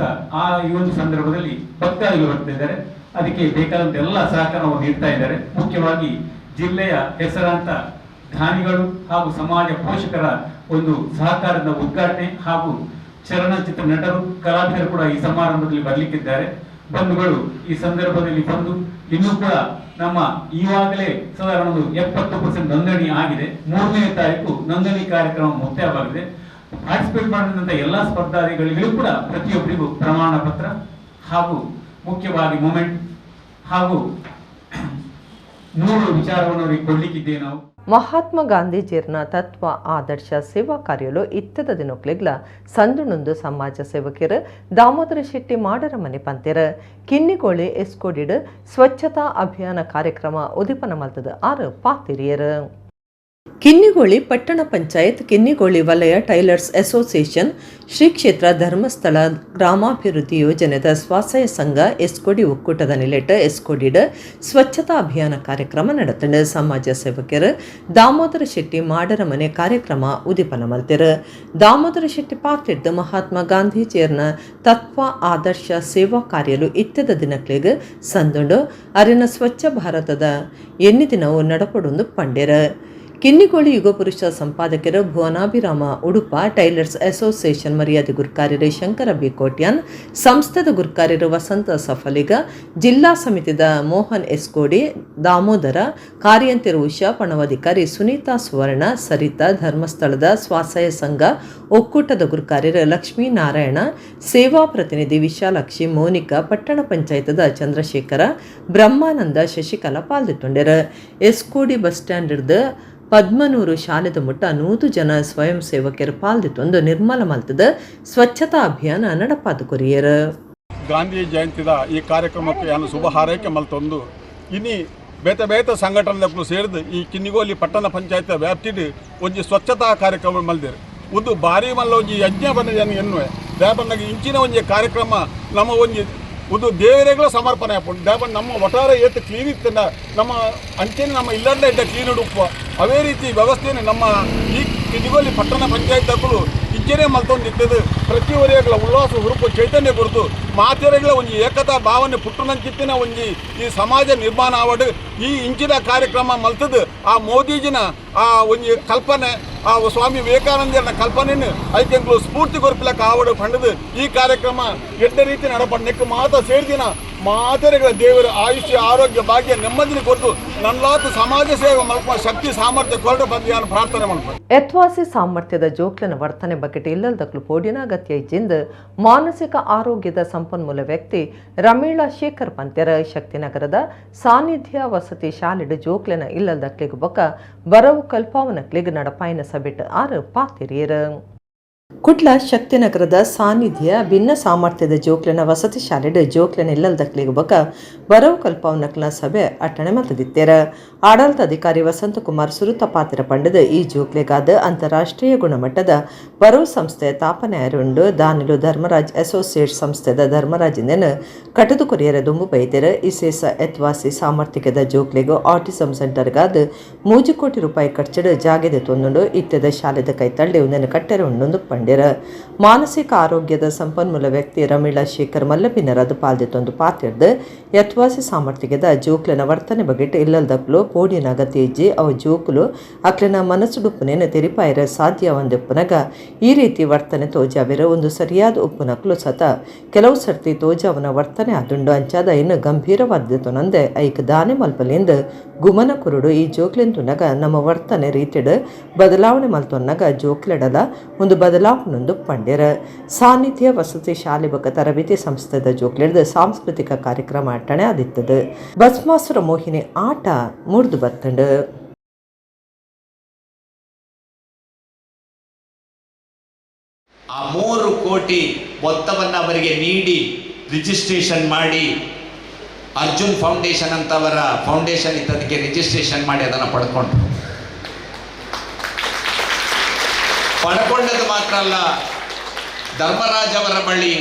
ಈ ಒಂದು ಸಂದರ್ಭದಲ್ಲಿ ಭಕ್ತಾದಿಗಳು ಬರ್ತಾ ಇದ್ದಾರೆ, ಅದಕ್ಕೆ ಬೇಕಾದಂತ ಎಲ್ಲ ಸಹಕಾರವನ್ನು ನೀಡ್ತಾ ಇದ್ದಾರೆ. ಮುಖ್ಯವಾಗಿ ಜಿಲ್ಲೆಯ ಹೆಸರಾಂತ ದಾನಿಗಳು ಹಾಗೂ ಸಮಾಜ ಪೋಷಕರ ಒಂದು ಸಹಕಾರದ ಉದ್ಘಾಟನೆ ಹಾಗೂ ಚಲನಚಿತ್ರ ನಟರು, ಕಲಾವಿದರು ಕೂಡ ಈ ಸಮಾರಂಭದಲ್ಲಿ ಬರಲಿಕ್ಕಿದ್ದಾರೆ. ಬಂಧುಗಳು ಈ ಸಂದರ್ಭದಲ್ಲಿ ಬಂದು ಇನ್ನೂ ಕೂಡ ನಮ್ಮ ಈವಾಗಲೇ ಸಾಧಾರಣ ಒಂದು 70% ನೋಂದಣಿ ಆಗಿದೆ. 3ನೇ ತಾರೀಕು ನೋಂದಣಿ ಕಾರ್ಯಕ್ರಮ ಮುಕ್ತಾಯವಾಗಿದೆ. ಪಾರ್ಟಿಸಿಪೇಟ್ ಮಾಡಿದಂತ ಎಲ್ಲ ಸ್ಪರ್ಧಾದಿಗಳಿಗೂ ಕೂಡ ಪ್ರತಿಯೊಬ್ಬರಿಗೂ ಪ್ರಮಾಣ ಪತ್ರ ಹಾಗೂ ಮುಖ್ಯವಾಗಿ ಮೂಮೆಂಟ್ ಹಾಗೂ 3 ವಿಚಾರವನ್ನು ಅವರಿಗೆ ಕೊಡ್ಲಿಕ್ಕಿದ್ದೇವೆ ನಾವು. ಮಹಾತ್ಮ ಗಾಂಧೀಜಿಯರ್ನ ತತ್ವ ಆದರ್ಶ ಸೇವಾ ಕಾರ್ಯಲು ಇತ್ತದ ದಿನಕ್ಲೆಗ್ಲ ಸಂದುಣೊಂದು ಸಮಾಜ ಸೇವಕಿಯರು ದಾಮೋದರ ಶೆಟ್ಟಿ ಮಾಡರ ಮನೆ ಪಂತೆರ ಕಿನ್ನಿಗೋಳಿ ಎಸ್ಕೋಡಿಡ್ ಸ್ವಚ್ಛತಾ ಅಭಿಯಾನ ಕಾರ್ಯಕ್ರಮ ಉದಿಪನ ಮಲ್ತದ ಆರು ಪಾತಿರಿಯರು. ಕಿನ್ನಿಗೋಳಿ ಪಟ್ಟಣ ಪಂಚಾಯತ್ ಕಿನ್ನಿಗೋಳಿ ವಲಯ ಟೈಲರ್ಸ್ ಅಸೋಸಿಯೇಷನ್ ಶ್ರೀ ಕ್ಷೇತ್ರ ಧರ್ಮಸ್ಥಳ ಗ್ರಾಮಾಭಿವೃದ್ಧಿ ಯೋಜನೆದ ಸ್ವಾಶ್ರಯ ಸಂಘ ಎಸ್ಕೋಡಿ ಒಕ್ಕೂಟದ ನಿಲೆಟ್ ಎಸ್ಕೋಡಿಡ್ ಸ್ವಚ್ಛತಾ ಅಭಿಯಾನ ಕಾರ್ಯಕ್ರಮ ನಡೆತಂಡು. ಸಮಾಜ ಸೇವಕರು ದಾಮೋದರ ಶೆಟ್ಟಿ ಮಾಡರ ಮನೆ ಕಾರ್ಯಕ್ರಮ ಉದಿಪನ ಮಲ್ತಿರು. ದಾಮೋದರ ಶೆಟ್ಟಿ ಪಾತಿಡ್ದು ಮಹಾತ್ಮ ಗಾಂಧೀಜಿಯರ್ನ ತತ್ವ ಆದರ್ಶ ಸೇವಾ ಕಾರ್ಯಲು ಇತ್ತದ ದಿನಕ್ಲೆಗ್ ಸಂದುಂಡು ಅರಿನ ಸ್ವಚ್ಛ ಭಾರತದ ಎನ್ನಿ ದಿನವು ನಡಪಡೊಂದು ಪಂಡೆರು. ಕಿನ್ನಿಗೋಳಿ ಯುಗಪುರುಷ ಸಂಪಾದಕರು ಭುವನಾಭಿರಾಮ ಉಡುಪ, ಟೈಲರ್ಸ್ ಅಸೋಸಿಯೇಷನ್ ಮರ್ಯಾದೆ ಗುರ್ಕಾರ್ಯರು ಶಂಕರ ಬಿ ಕೋಟ್ಯಾನ್, ಸಂಸ್ಥೆದ ಗುರ್ಕಾರ್ಯರು ವಸಂತ ಸಫಲಿಗ, ಜಿಲ್ಲಾ ಸಮಿತಿದ ಮೋಹನ್ ಎಸ್ಕೋಡಿ, ದಾಮೋದರ, ಕಾರ್ಯಂತಿರು ಉಷಾ, ಪಣವಾಧಿಕಾರಿ ಸುನೀತಾ ಸುವರ್ಣ, ಸರಿತಾ, ಧರ್ಮಸ್ಥಳದ ಸ್ವಾಶ್ರಯ ಸಂಘ ಒಕ್ಕೂಟದ ಗುರ್ಕಾರ್ಯರು ಲಕ್ಷ್ಮೀನಾರಾಯಣ, ಸೇವಾ ಪ್ರತಿನಿಧಿ ವಿಶಾಲಾಕ್ಷಿ, ಮೋನಿಕಾ, ಪಟ್ಟಣ ಪಂಚಾಯತದ ಚಂದ್ರಶೇಖರ, ಬ್ರಹ್ಮಾನಂದ, ಶಶಿಕಲಾ ಪಾಲ್ದಿತ್ತೊಂಡೆರು. ಎಸ್ಕೋಡಿ ಬಸ್ ಸ್ಟ್ಯಾಂಡ್ ಪದ್ಮನೂರು ಶಾಲೆದ ಮುಟ್ಟ 100 ಜನ ಸ್ವಯಂ ಸೇವಕರು ಪಾಲ್ದಿತ್ತೊಂದು ನಿರ್ಮಲ ಮಲ್ತದ ಸ್ವಚ್ಛತಾ ಅಭಿಯಾನ ನಡಪಾದ ಕೊರಿಯರ್. ಗಾಂಧಿ ಜಯಂತಿದ ಈ ಕಾರ್ಯಕ್ರಮಕ್ಕೆ ಯಾನು ಶುಭ ಹಾರೈಕೆ ಮಲ್ತೊಂದು ಇನಿ ಬೇತೆ ಬೇತೆ ಸಂಘಟನೆದಕ್ಕೂ ಸೇರಿದು ಈ ಕಿನ್ನಿಗೋಲಿ ಪಟ್ಟಣ ಪಂಚಾಯತ್ ವ್ಯಾಪ್ತಿಡ್ ಒಂಜಿ ಸ್ವಚ್ಛತಾ ಕಾರ್ಯಕ್ರಮ ಮಲ್ದಿರು. ಒಂದು ಭಾರಿ ಮಲ್ಲ ಒಂಜಿ ಯಜ್ಞ ಬಂದ ಎನ್ನುವೆ ದಾಪನ್ನಾಗ ಇಂಚಿನ ಒಂಜಿ ಕಾರ್ಯಕ್ರಮ ನಮ್ಮ ಒಂಜಿ ಒಂದು ದೇವರೆಗಳ ಸಮರ್ಪಣೆ ಆಪುಂಡು. ದಾಪ ನಮ್ಮ ಒಟ್ಟಾರೆ ಏತ್ ಕ್ಲೀನ್ ಇತ್ತಂಡ ನಮ್ಮ ಅಂಚೆನೆ ನಮ್ಮ ಇಲ್ಲಂಡ ಇದ್ದ ಕ್ಲೀನ್ ಉಡುಪು ಅವೇ ರೀತಿ ವ್ಯವಸ್ಥೆಯನ್ನು ನಮ್ಮ ಈ ಕಿನ್ನಿಗೋಲಿ ಪಟ್ಟಣ ಪಂಚಾಯತ್ ದಕ್ಕಲು ಇಂಚೆನೆ ಮಲ್ತೊಂದು ಇತ್ತದು. ಪ್ರತಿಯೊರಿಯಗಳ ಉಲ್ಲಾಸ ಹುರುಪು ಚೈತನ್ಯ ಕೊರತು ಮಾತೆರೆಗಳ ಒಂಜಿ ಏಕತಾ ಭಾವನೆ ಪುಟ್ಟುನಂಚಿತ್ತಿನ ಒಂಜಿ ಈ ಸಮಾಜ ನಿರ್ಮಾಣ ಆವಡು ಈ ಇಂಚಿನ ಕಾರ್ಯಕ್ರಮ ಮಲ್ತದು. ಆ ಮೋದಿಜಿನ ಆ ಒಂಜಿ ಕಲ್ಪನೆ, ಆ ಸ್ವಾಮಿ ವಿವೇಕಾನಂದರ ಕಲ್ಪನೆಯನ್ನು ಐಕೆಂಕ್ಲು ಸ್ಫೂರ್ತಿ ಕೊರ್ಪಿಲಕ್ಕ ಆವಡು ಪಂಡದು ಈ ಕಾರ್ಯಕ್ರಮ ಎಡ್ಡ ರೀತಿ ನಡಪಣ್ಣಕ್ಕೆ ಮಾತ ಸೇರಿದಿನ ಮಾತೆರೆಗಳ ದೇವರ ಆಯುಷ್ಯ ಆರೋಗ್ಯ ಭಾಗ್ಯ ನೆಮ್ಮದಿನ ಕೊಟ್ಟು ನಲ್ಲಾತು ಸಮಾಜ ಸೇವೆ ಮಲ್ಪ ಶಕ್ತಿ ಸಾಮರ್ಥ್ಯ ಕೊರಡು ಬಂದು ಪ್ರಾರ್ಥನೆ ಮಲ್ಪ. ಎತ್ವಾಸಿ ಸಾಮರ್ಥ್ಯದ ಜೋಕ್ಲನ ವರ್ತನೆ ಬಕೆಟ್ ಇಲ್ಲಲ್ದಕ್ಲು ಪೋಡಿನ ಅಗತ್ಯ ಇಜ್ಜಿಂದ ಮಾನಸಿಕ ಆರೋಗ್ಯದ ಸಂಪನ್ಮೂಲ ವ್ಯಕ್ತಿ ರಮೀಳಾ ಶೇಖರ್ ಪಂತೆರ. ಶಕ್ತಿನಗರದ ಸಾನ್ನಿಧ್ಯ ವಸತಿ ಶಾಲೆಡ್ ಜೋಕ್ಲೆನ ಇಲ್ಲಲ್ದಕ್ಲಿಗ್ ಬೊಕ್ಕ ಬರವು ಕಲ್ಪಾವನಕ್ಲಿಗ್ ನಡಪಾಯಿನ ಸಬೆಟ್ ಆರು ಪಾತಿರಿಯರು. ಕುಡ್ಲ ಶಕ್ತಿನಗರದ ಸಾನ್ನಿಧ್ಯ ಭಿನ್ನ ಸಾಮರ್ಥ್ಯದ ಜೋಕ್ಲೆನ ವಸತಿ ಶಾಲೆಡ್ ಜೋಕ್ಲೆನ ಇಲ್ಲಲ್ದಕ್ಲಿಗ್ ಬೊಕ್ಕ ಬರವು ಕಲ್ಪಾವನಕ್ಲ ಸಭೆ ಅಟ್ಟಣೆ ಮಲ್ತದಿತ್ತೇರ. ಆಡಳಿತ ಅಧಿಕಾರಿ ವಸಂತಕುಮಾರ್ ಸುರುತ ಪಾತ್ರ ಪಂಡದ ಈ ಜೋಕ್ಲೆಗಾದ ಅಂತಾರಾಷ್ಟ್ರೀಯ ಗುಣಮಟ್ಟದ ಬರವು ಸಂಸ್ಥೆ ತಾಪನೆ ಅರುಂಡು ದಾನಿಲು ಧರ್ಮರಾಜ್ ಅಸೋಸಿಯೇಟ್ ಸಂಸ್ಥೆದ ಧರ್ಮರಾಜಿಂದನ ಕಟದು ಕೊರಿಯರ ದುಂಬು ಬೈದೆರ. ಇಸೇಸ ಎತ್ವಾಸಿ ಸಾಮರ್ಥ್ಯದ ಜೋಕ್ಲೆಗು ಆಟಿಸಂ ಸೆಂಟರ್ಗಾದ 3 ಕೋಟಿ ರೂಪಾಯಿ ಖರ್ಚಡು ಜಾಗೆದೆ ತೊಂದುಂಡು. ಇತ್ತೆದ ಶಾಲೆದ ಕೈತಳ್ಳಿ ಒಂದನ್ನು ಕಟ್ಟೆರೆ ಉಂಡೊಂದು ಪಂಡೆರ್. ಪಂಡೆರ್. ಮಾನಸಿಕ ಆರೋಗ್ಯದ ಸಂಪನ್ಮೂಲ ವ್ಯಕ್ತಿ ರಮೀಳಾ ಶೇಖರ್ ಮಲ್ಲಪಿನರದು ಪಾಲ್ದೆತೊಂದು ಪಾತೆರ್ದ್ ಯತ್ವಾಸಿ ಸಾಮರ್ಥ್ಯದ ಜೋಕ್ಲೆನ ವರ್ತನೆ ಬಗೆಟ್ ಇಲ್ಲಲ್ದಕ್ಲು ಪೋಡಿನ ಅಗತ್ಯ ಇಜ್ಜಿ. ಅವು ಜೋಕುಲು ಅಕ್ಲೆನ ಮನಸ್ಸುಡುಪ್ಪುನೇನು ತೆರಿಪಾಯರೆ ಸಾಧ್ಯವಂದೆಪ್ಪುನಗ ಈ ರೀತಿ ವರ್ತನೆ ತೋಜಾವೆರ್. ಒಂದು ಸರಿಯಾದ ಉಪ್ಪುನಕ್ಲು ಸತ ಕೆಲವು ಸರ್ತಿ ತೋಜಾವನ ವರ್ತನೆ ಆದುಂಡು. ಅಂಚಾದ ಇನ್ನು ಗಂಭೀರವಾದೆತೊನಂದೆ ಐಕ್ ದಾನೆ ಮಲ್ಪಲಿಂದ ಗುಮನ ಕುರುಡು. ಈ ಜೋಕ್ಲೆನ್ ತುನಗ ನಮ್ಮ ವರ್ತನೆ ರೀತಿಡ್ ಬದಲಾವಣೆ ಮಲ್ತೊನ್ನಗ ಜೋಕ್ಲೆಡಲ ಒಂದು ಬದಲಾವಣೆಂದು ಪಂಡೆರ್. ಸಾನ್ನಿಧ್ಯ ವಸತಿ ಶಾಲೆ ಬೊಕ್ಕ ತರಬೇತಿ ಸಂಸ್ಥೆದ ಜೋಕ್ಲೆಡ್ದ್ ಸಾಂಸ್ಕೃತಿಕ ಕಾರ್ಯಕ್ರಮ ಅಟ್ಟಣೆ ಆದಿತ್ತದು. ಭಸ್ಮಾಸುರ ಮೋಹಿನಿ ಆಟ ಮೂಡ್ದು ಬತ್ತಂಡು. ಆ 3 ಕೋಟಿ ಮೊತ್ತವನ್ನು ಅವರಿಗೆ ನೀಡಿ, ರಿಜಿಸ್ಟ್ರೇಷನ್ ಮಾಡಿ, ಅರ್ಜುನ್ ಫೌಂಡೇಶನ್ ಅಂತವರ ಫೌಂಡೇಶನ್ ಇತ್ತು, ಅದಕ್ಕೆ ರಿಜಿಸ್ಟ್ರೇಷನ್ ಮಾಡಿ ಅದನ್ನು ಪಡ್ಕೊಂಡ್ರು. ಪಡ್ಕೊಂಡದ್ದು ಮಾತ್ರ ಅಲ್ಲ, ಧರ್ಮರಾಜ್ ಅವರ ಬಳಿ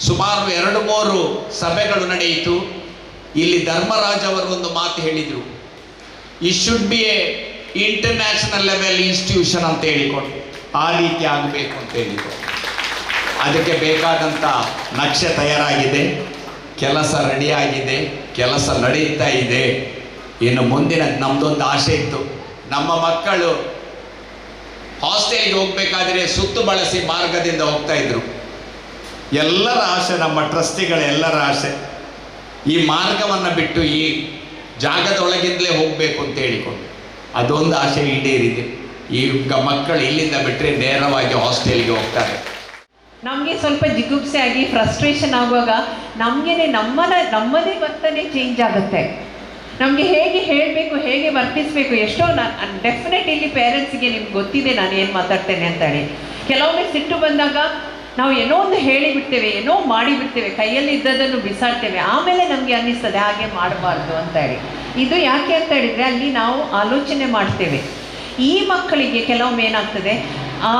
ಸುಮಾರು ಎರಡು ಮೂರು ಸಭೆಗಳು ನಡೆಯಿತು. ಇಲ್ಲಿ ಧರ್ಮರಾಜ್ ಅವರು ಒಂದು ಮಾತು ಹೇಳಿದರು, "It should be a international level institution" ಅಂತ ಹೇಳಿಕೊಂಡು, ಆ ರೀತಿ ಆಗಬೇಕು ಅಂತ ಹೇಳಿದರು. ಅದಕ್ಕೆ ಬೇಕಾದಂಥ ನಕ್ಷೆ ತಯಾರಾಗಿದೆ, ಕೆಲಸ ರೆಡಿಯಾಗಿದೆ, ಕೆಲಸ ನಡೀತಾ ಇದೆ. ಇನ್ನು ಮುಂದಿನ ನಮ್ಮದೊಂದು ಆಸೆ ಇತ್ತು, ನಮ್ಮ ಮಕ್ಕಳು ಹಾಸ್ಟೆಲ್ಗೆ ಹೋಗಬೇಕಾದ್ರೆ ಸುತ್ತು ಬಳಸಿ ಮಾರ್ಗದಿಂದ ಹೋಗ್ತಾ ಇದ್ರು. ಎಲ್ಲರ ಆಸೆ, ನಮ್ಮ ಟ್ರಸ್ಟಿಗಳ ಎಲ್ಲರ ಆಸೆ, ಈ ಮಾರ್ಗವನ್ನು ಬಿಟ್ಟು ಈ ಜಾಗದೊಳಗಿಂದಲೇ ಹೋಗಬೇಕು ಅಂತ ಹೇಳಿಕೊಂಡು ಅದೊಂದು ಆಸೆ ಈಡೇರಿದೆ. ಈಗ ಮಕ್ಕಳು ಇಲ್ಲಿಂದ ಬಿಟ್ಟರೆ ನೇರವಾಗಿ ಹಾಸ್ಟೆಲ್ಗೆ ಹೋಗ್ತಾರೆ. ನಮಗೆ ಸ್ವಲ್ಪ ಜಿಗುಪ್ಸೆ ಆಗಿ ಫ್ರಸ್ಟ್ರೇಷನ್ ಆಗುವಾಗ ನಮಗೇನೆ ನಮ್ಮದೇ ವರ್ತನೆ ಚೇಂಜ್ ಆಗುತ್ತೆ. ನಮಗೆ ಹೇಗೆ ಹೇಳಬೇಕು, ಹೇಗೆ ವರ್ತಿಸಬೇಕು, ಎಷ್ಟೋ ನಾನು ಡೆಫಿನೆಟ್ ಇಲ್ಲಿ ಪೇರೆಂಟ್ಸ್ಗೆ ನಿಮ್ಗೆ ಗೊತ್ತಿದೆ ನಾನು ಏನು ಮಾತಾಡ್ತೇನೆ ಅಂತ ಹೇಳಿ. ಕೆಲವೊಮ್ಮೆ ಸಿಟ್ಟು ಬಂದಾಗ ನಾವು ಏನೋ ಒಂದು ಹೇಳಿಬಿಡ್ತೇವೆ, ಏನೋ ಮಾಡಿಬಿಡ್ತೇವೆ, ಕೈಯಲ್ಲಿ ಇದ್ದದನ್ನು ಬಿಸಾಡ್ತೇವೆ. ಆಮೇಲೆ ನಮಗೆ ಅನ್ನಿಸ್ತದೆ ಹಾಗೆ ಮಾಡಬಾರ್ದು ಅಂತ ಹೇಳಿ. ಇದು ಯಾಕೆ ಅಂತ ಹೇಳಿದರೆ, ಅಲ್ಲಿ ನಾವು ಆಲೋಚನೆ ಮಾಡ್ತೇವೆ. ಈ ಮಕ್ಕಳಿಗೆ ಕೆಲವೊಮ್ಮೆ ಏನಾಗ್ತದೆ, ಆ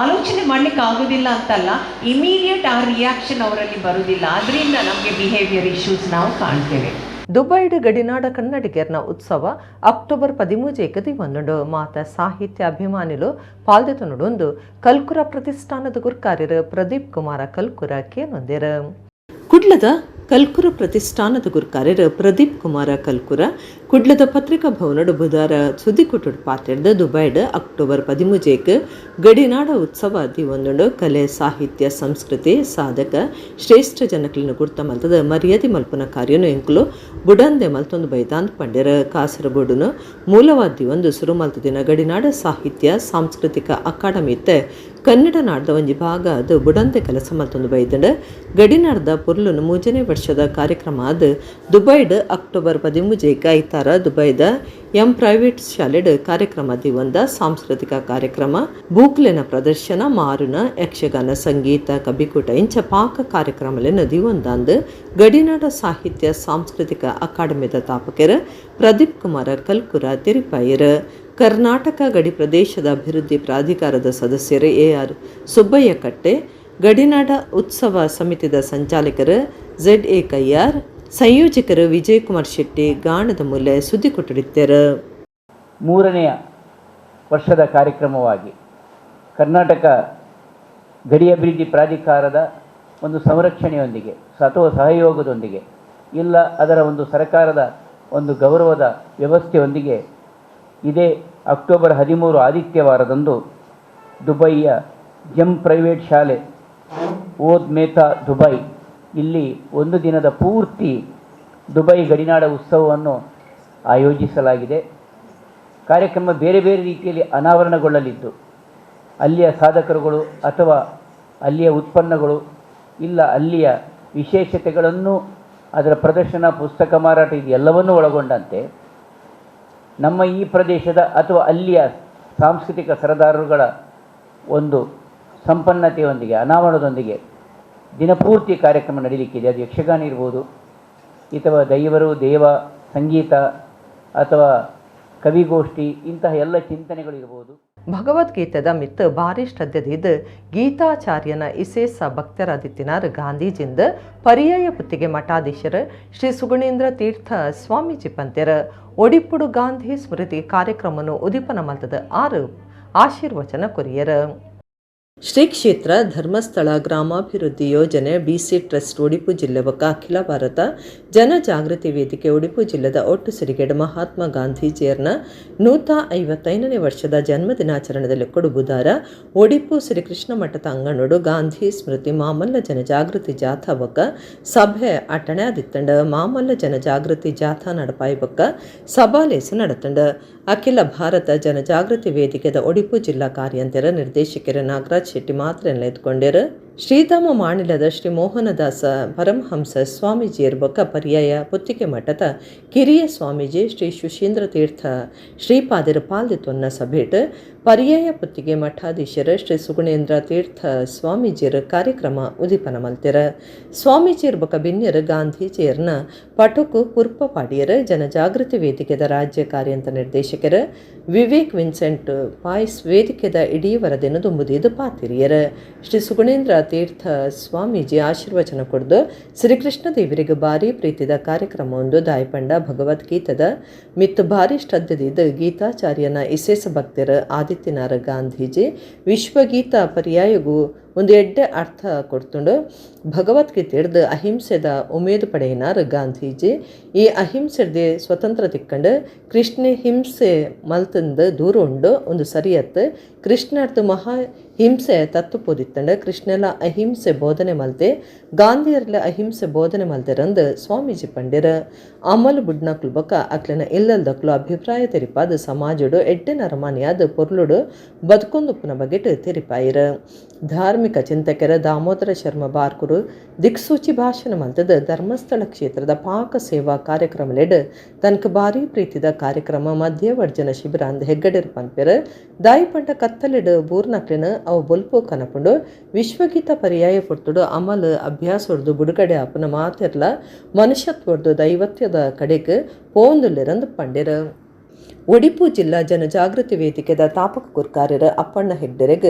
ಆಲೋಚನೆ ಮಾಡಲಿಕ್ಕೆ ಆಗೋದಿಲ್ಲ ಅಂತಲ್ಲ, ಇಮಿಡಿಯೇಟ್ ಆ ರಿಯಾಕ್ಷನ್ ಅವರಲ್ಲಿ ಬರುವುದಿಲ್ಲ. ಅದರಿಂದ ನಮಗೆ ಬಿಹೇವಿಯರ್ ಇಶ್ಯೂಸ್ ನಾವು ಕಾಣ್ತೇವೆ. ದುಬೈಡ್ ಗಡಿನಾಡ ಕನ್ನಡಿಗರ್ನ ಉತ್ಸವ ಅಕ್ಟೋಬರ್ 13 ದಿವನ್ನುಂಡು. ಮಾತ ಸಾಹಿತ್ಯ ಅಭಿಮಾನಿಲು ಪಾಲ್ದೆತೊನುಡುಂದು ಕಲ್ಕುರ ಪ್ರತಿಷ್ಠಾನದ ಗುರ್ಕಾರ್ಯರು ಪ್ರದೀಪ್ ಕುಮಾರ ಕಲ್ಕುರ ಕೇನೊಂದೆರ್. ಕುಡ್ಲದ ಕಲ್ಕುರ ಪ್ರತಿಷ್ಠಾನದ ಗುರ್ಕಾರ್ಯರು ಪ್ರದೀಪ್ ಕುಮಾರ ಕಲ್ಕುರ ಕುಡ್ಲದ ಪತ್ರಿಕಾ ಭವನಡು ಬುಧವಾರ ಸುದ್ದಿಕುಟ್ಟುಡು ಪಾತೆರ್ದ್, ದುಬೈಡ್ ಅಕ್ಟೋಬರ್ 13ಕ್ ಗಡಿನಾಡ ಉತ್ಸವ ದಿವೊಂದುಂಡು. ಕಲೆ, ಸಾಹಿತ್ಯ, ಸಂಸ್ಕೃತಿ ಸಾಧಕ ಶ್ರೇಷ್ಠ ಜನಕ್ಲಿನ ಗುರ್ತ ಮಲ್ತದ ಮರ್ಯಾದೆ ಮಲ್ಪುನ ಕಾರ್ಯನು ಎಂಕುಲು ಬುಡಂದೆ ಮಲ್ತೊಂದು ಬೈದಾಂದ್ ಪಂಡೆರ್. ಕಾಸರಗೋಡುನು ಮೂಲವಾದಿ ಒಂದು ಸುರು ಮಲ್ತದಿನ ಗಡಿನಾಡ ಸಾಹಿತ್ಯ ಸಾಂಸ್ಕೃತಿಕ ಅಕಾಡೆಮಿ ಇತ್ತೆ ಕನ್ನಡ ನಾಡ್ದ ಒಂಜಿ ಭಾಗ ಅದು ಬುಡಂದೆ ಕೆಲಸ ಮಲ್ತೊಂದು ಬೈದಂಡ್. ಗಡಿನಾಡ್ದ ಪೊರ್ಲುನು 3ನೇ ವರ್ಷದ ಕಾರ್ಯಕ್ರಮ ಅದು ದುಬೈಡ್ ಅಕ್ಟೋಬರ್ 13ಕ್ಕೆ ಐತಾರ ದುಬೈದ ಎಂ ಪ್ರೈವೇಟ್ ಶಾಲೆಡ್ ಕಾರ್ಯಕ್ರಮ ದಿವಂದ. ಸಾಂಸ್ಕೃತಿಕ ಕಾರ್ಯಕ್ರಮ, ಬೂಕ್ಲೆನ ಪ್ರದರ್ಶನ, ಮಾರುನ, ಯಕ್ಷಗಾನ, ಸಂಗೀತ, ಕಬಿಕೂಟ ಇಂಚ ಪಾಕ ಕಾರ್ಯಕ್ರಮಲೆನ ದಿವಂದಾಂದ್ ಗಡಿನಾಡ ಸಾಹಿತ್ಯ ಸಾಂಸ್ಕೃತಿಕ ಅಕಾಡೆಮಿದ ತಾಪಕರು ಪ್ರದೀಪ್ ಕುಮಾರ ಕಲ್ಕುರ ತಿರುಪಾಯರ್. ಕರ್ನಾಟಕ ಗಡಿ ಪ್ರದೇಶದ ಅಭಿವೃದ್ಧಿ ಪ್ರಾಧಿಕಾರದ ಸದಸ್ಯರು ಎಆರ್ ಸುಬ್ಬಯ್ಯ ಕಟ್ಟೆ, ಗಡಿನಾಡ ಉತ್ಸವ ಸಮಿತಿದ ಸಂಚಾಲಕರು ಝೆಡ್ ಎ ಕಯ್ಯಾರ್, ಸಂಯೋಜಕರು ವಿಜಯಕುಮಾರ್ ಶೆಟ್ಟಿ ಗಾಣದ ಮೂಲೆ ಸುದ್ದಿ ಕೊಟ್ಟಿರುತ್ತಾರೆ. ಮೂರನೆಯ ವರ್ಷದ ಕಾರ್ಯಕ್ರಮವಾಗಿ ಕರ್ನಾಟಕ ಗಡಿ ಅಭಿವೃದ್ಧಿ ಪ್ರಾಧಿಕಾರದ ಒಂದು ಸಂರಕ್ಷಣೆಯೊಂದಿಗೆ ಅಥವಾ ಸಹಯೋಗದೊಂದಿಗೆ, ಇಲ್ಲ ಅದರ ಒಂದು ಸರ್ಕಾರದ ಒಂದು ಗೌರವದ ವ್ಯವಸ್ಥೆಯೊಂದಿಗೆ ಇದೇ ಅಕ್ಟೋಬರ್ 13 ಆದಿತ್ಯವಾರದಂದು ದುಬೈಯ ಜೆಮ್ ಪ್ರೈವೇಟ್ ಶಾಲೆ, ಓದ್ ಮೇಥಾ, ದುಬೈ, ಇಲ್ಲಿ ಒಂದು ದಿನದ ಪೂರ್ತಿ ದುಬೈ ಗಡಿನಾಡ ಉತ್ಸವವನ್ನು ಆಯೋಜಿಸಲಾಗಿದೆ. ಕಾರ್ಯಕ್ರಮ ಬೇರೆ ಬೇರೆ ರೀತಿಯಲ್ಲಿ ಅನಾವರಣಗೊಳ್ಳಲಿದ್ದು, ಅಲ್ಲಿಯ ಸಾಧಕರುಗಳು ಅಥವಾ ಅಲ್ಲಿಯ ಉತ್ಪನ್ನಗಳು, ಇಲ್ಲ ಅಲ್ಲಿಯ ವಿಶೇಷತೆಗಳನ್ನು ಅದರ ಪ್ರದರ್ಶನ, ಪುಸ್ತಕ ಮಾರಾಟ, ಇದು ಎಲ್ಲವನ್ನೂ ಒಳಗೊಂಡಂತೆ ನಮ್ಮ ಈ ಪ್ರದೇಶದ ಅಥವಾ ಅಲ್ಲಿಯ ಸಾಂಸ್ಕೃತಿಕ ಸರದಾರರುಗಳ ಒಂದು ಸಂಪನ್ನತೆಯೊಂದಿಗೆ, ಅನಾವರಣದೊಂದಿಗೆ ದಿನಪೂರ್ತಿ ಕಾರ್ಯಕ್ರಮ ನಡೀಲಿಕ್ಕಿದೆ. ಅದು ಯಕ್ಷಗಾನ ಇರ್ಬೋದು, ಅಥವಾ ದೈವರು, ದೇವ ಸಂಗೀತ ಅಥವಾ ಕವಿಗೋಷ್ಠಿ, ಇಂತಹ ಎಲ್ಲ ಚಿಂತನೆಗಳು ಇರ್ಬೋದು. ಭಗವದ್ಗೀತೆದ ಮಿತ್ತು ಭಾರಿ ಶ್ರದ್ಧೆದಿದ್ದು ಗೀತಾಚಾರ್ಯನ ಇಸೇಸ ಭಕ್ತರಾದಿತ್ತಿನಾರ್ ಗಾಂಧೀಜಿಂದ ಪರ್ಯಾಯ ಪುತ್ತಿಗೆ ಮಠಾಧೀಶರು ಶ್ರೀ ಸುಗುಣೇಂದ್ರ ತೀರ್ಥ ಸ್ವಾಮೀಜಿ ಪಂತೆರ್. ಒಡಿಪುಡು ಗಾಂಧಿ ಸ್ಮೃತಿ ಕಾರ್ಯಕ್ರಮನು ಉದಿಪನ ಮಲ್ತದ ಆರು ಆಶೀರ್ವಚನ ಕೊರಿಯರ್. Shri ಕ್ಷೇತ್ರ ಧರ್ಮಸ್ಥಳ ಗ್ರಾಮಾಭಿವೃದ್ಧಿ ಯೋಜನೆ ಬಿಸಿ ಟ್ರಸ್ಟ್ ಒಡಿಪು ಜಿಲ್ಲೆ ಬೊಕ್ಕ ಅಖಿಲ ಭಾರತ ಜನಜಾಗೃತಿ ವೇದಿಕೆ ಒಡಿಪು ಜಿಲ್ಲೆದ ಒಟ್ಟು ಸಿರಿಗೆಡ್ ಮಹಾತ್ಮ ಗಾಂಧೀಜಿಯರ್ನ 155ನೇ ವರ್ಷದ ಜನ್ಮದಿನಾಚರಣೆದಲ್ಲಿ ಕೊಡು ಬುಧಾರ ಒಡಿಪು ಶ್ರೀಕೃಷ್ಣ ಮಠದ ಅಂಗಣೋಡು ಗಾಂಧಿ ಸ್ಮೃತಿ ಮಾಮಲ್ಲ ಜನಜಾಗೃತಿ ಜಾಥಾ ಬೊಕ್ಕ ಸಭೆ ಅಟ್ಟಣೆ ಆದಿತ್ತಂಡ. ಮಾಮಲ್ಲ ಜನಜಾಗೃತಿ ಜಾಥಾ ನಡಪಾಯಿ ಬೊಕ್ಕ ಸಭಾಲೇಸು ನಡತಂಡ. ಅಖಿಲ ಭಾರತ ಜನಜಾಗೃತಿ ವೇದಿಕೆದ ಒಡಿಪು ಜಿಲ್ಲಾ ಕಾರ್ಯಂತರ ನಿರ್ದೇಶಕರ ನಾಗರಾಜ್ ಶೆಟ್ಟಿ ಮಾತ್ರ ಎತ್ಕೊಂಡರು. ಶ್ರೀಧಾಮ ಮಾಣಿಲದ ಶ್ರೀ ಮೋಹನದಾಸ ಪರಮಹಂಸ ಸ್ವಾಮೀಜಿಯರ್ ಬೊಕ್ಕ ಪರ್ಯಾಯ ಪುತ್ತಿಗೆ ಮಠದ ಕಿರಿಯ ಸ್ವಾಮೀಜಿ ಶ್ರೀ ಸುಶೀಂದ್ರ ತೀರ್ಥ ಶ್ರೀಪಾದಿರ ಪಾಲ್ದಿತ್ವನ್ನ ಸಭೆಟ್ ಪರ್ಯಾಯ ಪುತ್ತಿಗೆ ಮಠಾಧೀಶರ ಶ್ರೀ ಸುಗುಣೇಂದ್ರ ತೀರ್ಥ ಸ್ವಾಮೀಜಿಯರ ಕಾರ್ಯಕ್ರಮ ಉದೀಪನ ಮಲ್ತಿರ. ಸ್ವಾಮೀಜಿಯರ್ ಬೊಕ್ಕ ಬಿನ್ಯರ ಗಾಂಧೀಜಿಯರ್ನ ಪಟುಕು ಪುರ್ಪ ಪಾಡಿಯರ. ಜನಜಾಗೃತಿ ವೇದಿಕೆದ ರಾಜ್ಯ ಕಾರ್ಯಂತ ನಿರ್ದೇಶಕರ ವಿವೇಕ್ ವಿನ್ಸೆಂಟ್ ಪಾಯ್ಸ್ ವೇದಿಕೆದ ಇಡೀ ವರದಿಯನ್ನು ದುಂಬುದಿದು ಪಾತಿರಿಯರ. ಶ್ರೀ ಸುಗುಣೇಂದ್ರ ತೀರ್ಥ ಸ್ವಾಮೀಜಿ ಆಶೀರ್ವಚನ ಕೊಡ್ದು ಶ್ರೀಕೃಷ್ಣ ದೇವರಿಗೆ ಭಾರಿ ಪ್ರೀತಿದ ಕಾರ್ಯಕ್ರಮ ಒಂದು ದಾಯಪಂಡ ಭಗವದ್ಗೀತದ ಮಿತ್ತು ಭಾರಿ ಶ್ರದ್ಧೆದಿದ್ದ ಗೀತಾಚಾರ್ಯನ ಇಸೇಸ ಭಕ್ತರ ಆದಿತ್ಯನಾರ ಗಾಂಧೀಜಿ ವಿಶ್ವಗೀತಾ ಪರ್ಯಾಯಗೂ ಒಂದು ಎಡ್ಡೆ ಅರ್ಥ ಕೊಡ್ತುಂಡು. ಭಗವದ್ಗೀತೆ ಹಿಡ್ದು ಅಹಿಂಸೆದ ಉಮೇದು ಪಡೆಯಿನಾರ್ ಗಾಂಧೀಜಿ. ಈ ಅಹಿಂಸೆಡ್ದೆ ಸ್ವತಂತ್ರ ತಿಕ್ಕಂಡು ಕೃಷ್ಣ ಹಿಂಸೆ ಮಲ್ತಂದು ದೂರ ಉಂಡು ಒಂದು ಸರಿಯತ್ತು. ಕೃಷ್ಣಾರ್ಥ ಮಹಾ ಹಿಂಸೆ ತತ್ತು ಪೋದಿತ್ತಂಡು ಕೃಷ್ಣಲ ಅಹಿಂಸೆ ಬೋಧನೆ ಮಲ್ತೆ ಗಾಂಧಿಯರ್ಲ ಅಹಿಂಸೆ ಬೋಧನೆ ಮಲ್ತೆರಂದು ಸ್ವಾಮೀಜಿ ಪಂಡಿರ. ಅಮಲ್ ಬುಡ್ನಕ್ಲು ಬೊಕ್ಕ ಅಕ್ಲೆನ ಇಲ್ಲಲ್ದಕ್ಲು ಅಭಿಪ್ರಾಯ ತೆರಿಪಾದ ಸಮಾಜಡು ಎಡ್ಡೆ ನರಮಾನಿಯಾದ ಪೊರ್ಲುಡು ಬದುಕೊಂದುಪ್ಪುನ ಬಗೆಟ್ ತೆರಿಪಾಯಿರ. ಧಾರ್ಮಿಕ ಚಿಂತಕರ ದಾಮೋದರ ಶರ್ಮ ಬಾರ್ಕುರು ದಿಕ್ಸೂಚಿ ಭಾಷಣ ಮಲ್ತದ ಧರ್ಮಸ್ಥಳ ಕ್ಷೇತ್ರದ ಪಾಕ ಸೇವಾ ಕಾರ್ಯಕ್ರಮಲೆಡ್ ತನಕ ಭಾರಿ ಪ್ರೀತಿದ ಕಾರ್ಯಕ್ರಮ ಮಧ್ಯವರ್ಜನ ಶಿಬಿರ ಅಂದ್ ಹೆಗ್ಗಡೆರ್ ಪನ್ಪೆರ್. ದಾಯಿಪಂಡ ಕತ್ತಲೆಡ್ ಬೂರ್ನಕ್ಲೆನ ಅವು ಬೊಲ್ಪು ಕನಪುಂಡು. ವಿಶ್ವಗೀತ ಪರ್ಯಾಯ ಪೊರ್ತುಡು ಅಮಲ್ ಅಭ್ಯಾಸೊಡ್ದು ಬುಡುಗಡೆ ಆಪುನ ಮಾತೆರ್ಲ ಮನುಷ್ಯತ್ವಡ್ದು ದೈವತ್ಯದ ಕಡೆಗೆ ಪೋಂದುಲ್ಲೆರಂದು ಪಂಡೆರ್. ಒಡಿಪು ಜಿಲ್ಲಾ ಜನಜಾಗೃತಿ ವೇದಿಕೆದ ತಾಪಕ ಗುರ್ಕಾರ್ಯರ ಅಪ್ಪಣ್ಣ ಹೆಗ್ಡೆರೆಗ್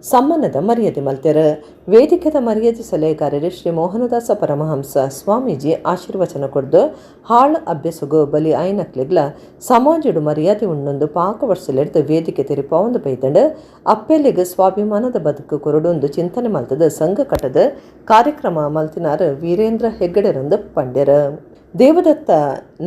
ಸಮ್ಮಾನದ ಮರ್ಯಾದೆ ಮಲ್ತೆರ್. ವೇದಿಕೆದ ಮರ್ಯಾದೆ ಸಲಹೆಗಾರರು ಶ್ರೀ ಮೋಹನದಾಸ ಪರಮಹಂಸ ಸ್ವಾಮೀಜಿ ಆಶೀರ್ವಚನ ಕೊಡ್ದು ಹಾಳ್ ಅಭ್ಯಸಗು ಬಲಿ ಐನಕ್ಲೆಗ್ಲ ಸಮಾಜಡು ಮರ್ಯಾದೆ ಉಣ್ಣೊಂದು ಪಾಕ ವರ್ಷಲೆಡ್ದು ವೇದಿಕೆ ತೆರಿಪಾವೊಂದು ಬೈದಂಡು. ಅಪ್ಪೆಲೆಗ್ ಸ್ವಾಭಿಮಾನದ ಬದುಕು ಕೊರಡೊಂದು ಚಿಂತನೆ ಮಲ್ತದ ಸಂಘ ಕಟ್ಟದ ಕಾರ್ಯಕ್ರಮ ಮಲ್ತಿನಾರ್ ವೀರೇಂದ್ರ ಹೆಗ್ಗಡೆರಂದು ಪಂಡೆರ್. ದೇವದತ್ತ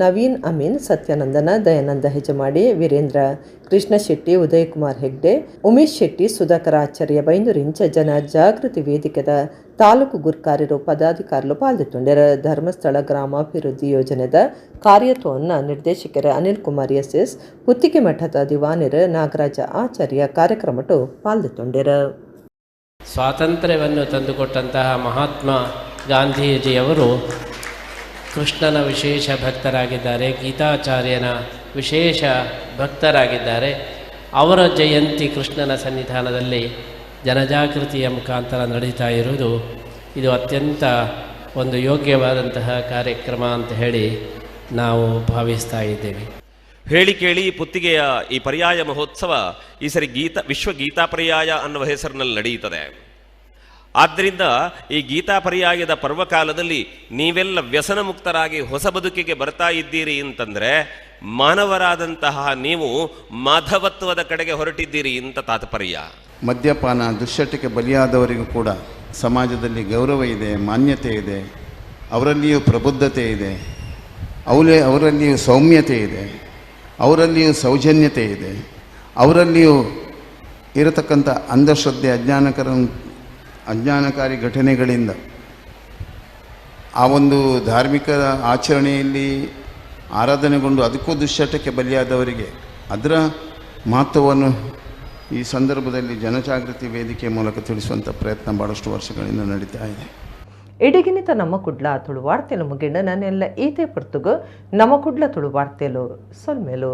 ನವೀನ್ ಅಮೀನ್, ಸತ್ಯಾನಂದನ, ದಯಾನಂದ ಹೆಜಮಾಡಿ, ವೀರೇಂದ್ರ ಕೃಷ್ಣ ಶೆಟ್ಟಿ, ಉದಯಕುಮಾರ್ ಹೆಗ್ಡೆ, ಉಮೇಶ್ ಶೆಟ್ಟಿ, ಸುಧಾಕರ ಆಚಾರ್ಯ ಬೈಂದೂರಿಂಚ ಜನ ಜಾಗೃತಿ ವೇದಿಕೆದ ತಾಲೂಕು ಗುರ್ಕಾರ್ಯರು ಪದಾಧಿಕಾರಿಗಳು ಪಾಲ್ದಿತ್ತುಂಡೆರ್. ಧರ್ಮಸ್ಥಳ ಗ್ರಾಮಾಭಿವೃದ್ಧಿ ಯೋಜನೆದ ಕಾರ್ಯತ್ವವನ್ನು ನಿರ್ದೇಶಕರ ಅನಿಲ್ ಕುಮಾರ್ ಎಸ್ ಎಸ್, ಪುತ್ತಿಗೆ ಮಠದ ದಿವಾನಿರ ನಾಗರಾಜ ಆಚಾರ್ಯ ಕಾರ್ಯಕ್ರಮಟು ಪಾಲ್ದಿತ್ತುಂಡೆರ್. ಸ್ವಾತಂತ್ರ್ಯವನ್ನು ತಂದುಕೊಟ್ಟಂತಹ ಮಹಾತ್ಮ ಗಾಂಧೀಜಿಯವರು ಕೃಷ್ಣನ ವಿಶೇಷ ಭಕ್ತರಾಗಿದ್ದಾರೆ, ಗೀತಾಚಾರ್ಯನ ವಿಶೇಷ ಭಕ್ತರಾಗಿದ್ದಾರೆ. ಅವರ ಜಯಂತಿ ಕೃಷ್ಣನ ಸನ್ನಿಧಾನದಲ್ಲಿ ಜನಜಾಗೃತಿಯ ಮುಖಾಂತರ ನಡೀತಾ ಇರುವುದು ಇದು ಅತ್ಯಂತ ಒಂದು ಯೋಗ್ಯವಾದಂತಹ ಕಾರ್ಯಕ್ರಮ ಅಂತ ಹೇಳಿ ನಾವು ಭಾವಿಸ್ತಾ ಇದ್ದೇವೆ. ಹೇಳಿ ಕೇಳಿ ಪುತ್ತಿಗೆಯ ಈ ಪರ್ಯಾಯ ಮಹೋತ್ಸವ ಈ ಸರಿ ವಿಶ್ವ ಗೀತಾ ಪರ್ಯಾಯ ಅನ್ನುವ ಹೆಸರಿನಲ್ಲಿ ನಡೆಯುತ್ತದೆ. ಆದ್ದರಿಂದ ಈ ಗೀತಾ ಪರ್ಯಾಯದ ಪರ್ವಕಾಲದಲ್ಲಿ ನೀವೆಲ್ಲ ವ್ಯಸನ ಮುಕ್ತರಾಗಿ ಹೊಸ ಬದುಕಿಗೆ ಬರ್ತಾ ಇದ್ದೀರಿ ಅಂತಂದರೆ ಮಾನವರಾದಂತಹ ನೀವು ಮಾಧವತ್ವದ ಕಡೆಗೆ ಹೊರಟಿದ್ದೀರಿ ಅಂತ ತಾತ್ಪರ್ಯ. ಮದ್ಯಪಾನ ದುಶ್ಚಟಕ್ಕೆ ಬಲಿಯಾದವರಿಗೂ ಕೂಡ ಸಮಾಜದಲ್ಲಿ ಗೌರವ ಇದೆ, ಮಾನ್ಯತೆ ಇದೆ, ಅವರಲ್ಲಿಯೂ ಪ್ರಬುದ್ಧತೆ ಇದೆ, ಅವರಲ್ಲಿಯೂ ಸೌಮ್ಯತೆ ಇದೆ, ಅವರಲ್ಲಿಯೂ ಸೌಜನ್ಯತೆ ಇದೆ, ಅವರಲ್ಲಿಯೂ ಇರತಕ್ಕಂಥ ಅಂಧಶ್ರದ್ಧೆ ಅಜ್ಞಾನಕಾರಿ ಘಟನೆಗಳಿಂದ ಆ ಒಂದು ಧಾರ್ಮಿಕ ಆಚರಣೆಯಲ್ಲಿ ಆರಾಧನೆಗೊಂಡು ಅದಕ್ಕೂ ದುಶ್ಚಟಕ್ಕೆ ಬಲಿಯಾದವರಿಗೆ ಅದರ ಮಹತ್ವವನ್ನು ಈ ಸಂದರ್ಭದಲ್ಲಿ ಜನಜಾಗೃತಿ ವೇದಿಕೆ ಮೂಲಕ ತಿಳಿಸುವಂಥ ಪ್ರಯತ್ನ ಭಾಳಷ್ಟು ವರ್ಷಗಳಿಂದ ನಡೀತಾ ಇದೆ. ಇಡಗಿನಿತ ನಮ್ಮ ಕುಡ್ಲ ತುಳು ವಾರ್ತೆಲು ಮುಗಿಂಡ ನನ್ನೆಲ್ಲ ಈತೆ ಪುರ್ತುಗು ನಮ್ಮ ಕುಡ್ಲ ತುಳು ವಾರ್ತೆಲು ಸೊಲ್ಮೇಲು.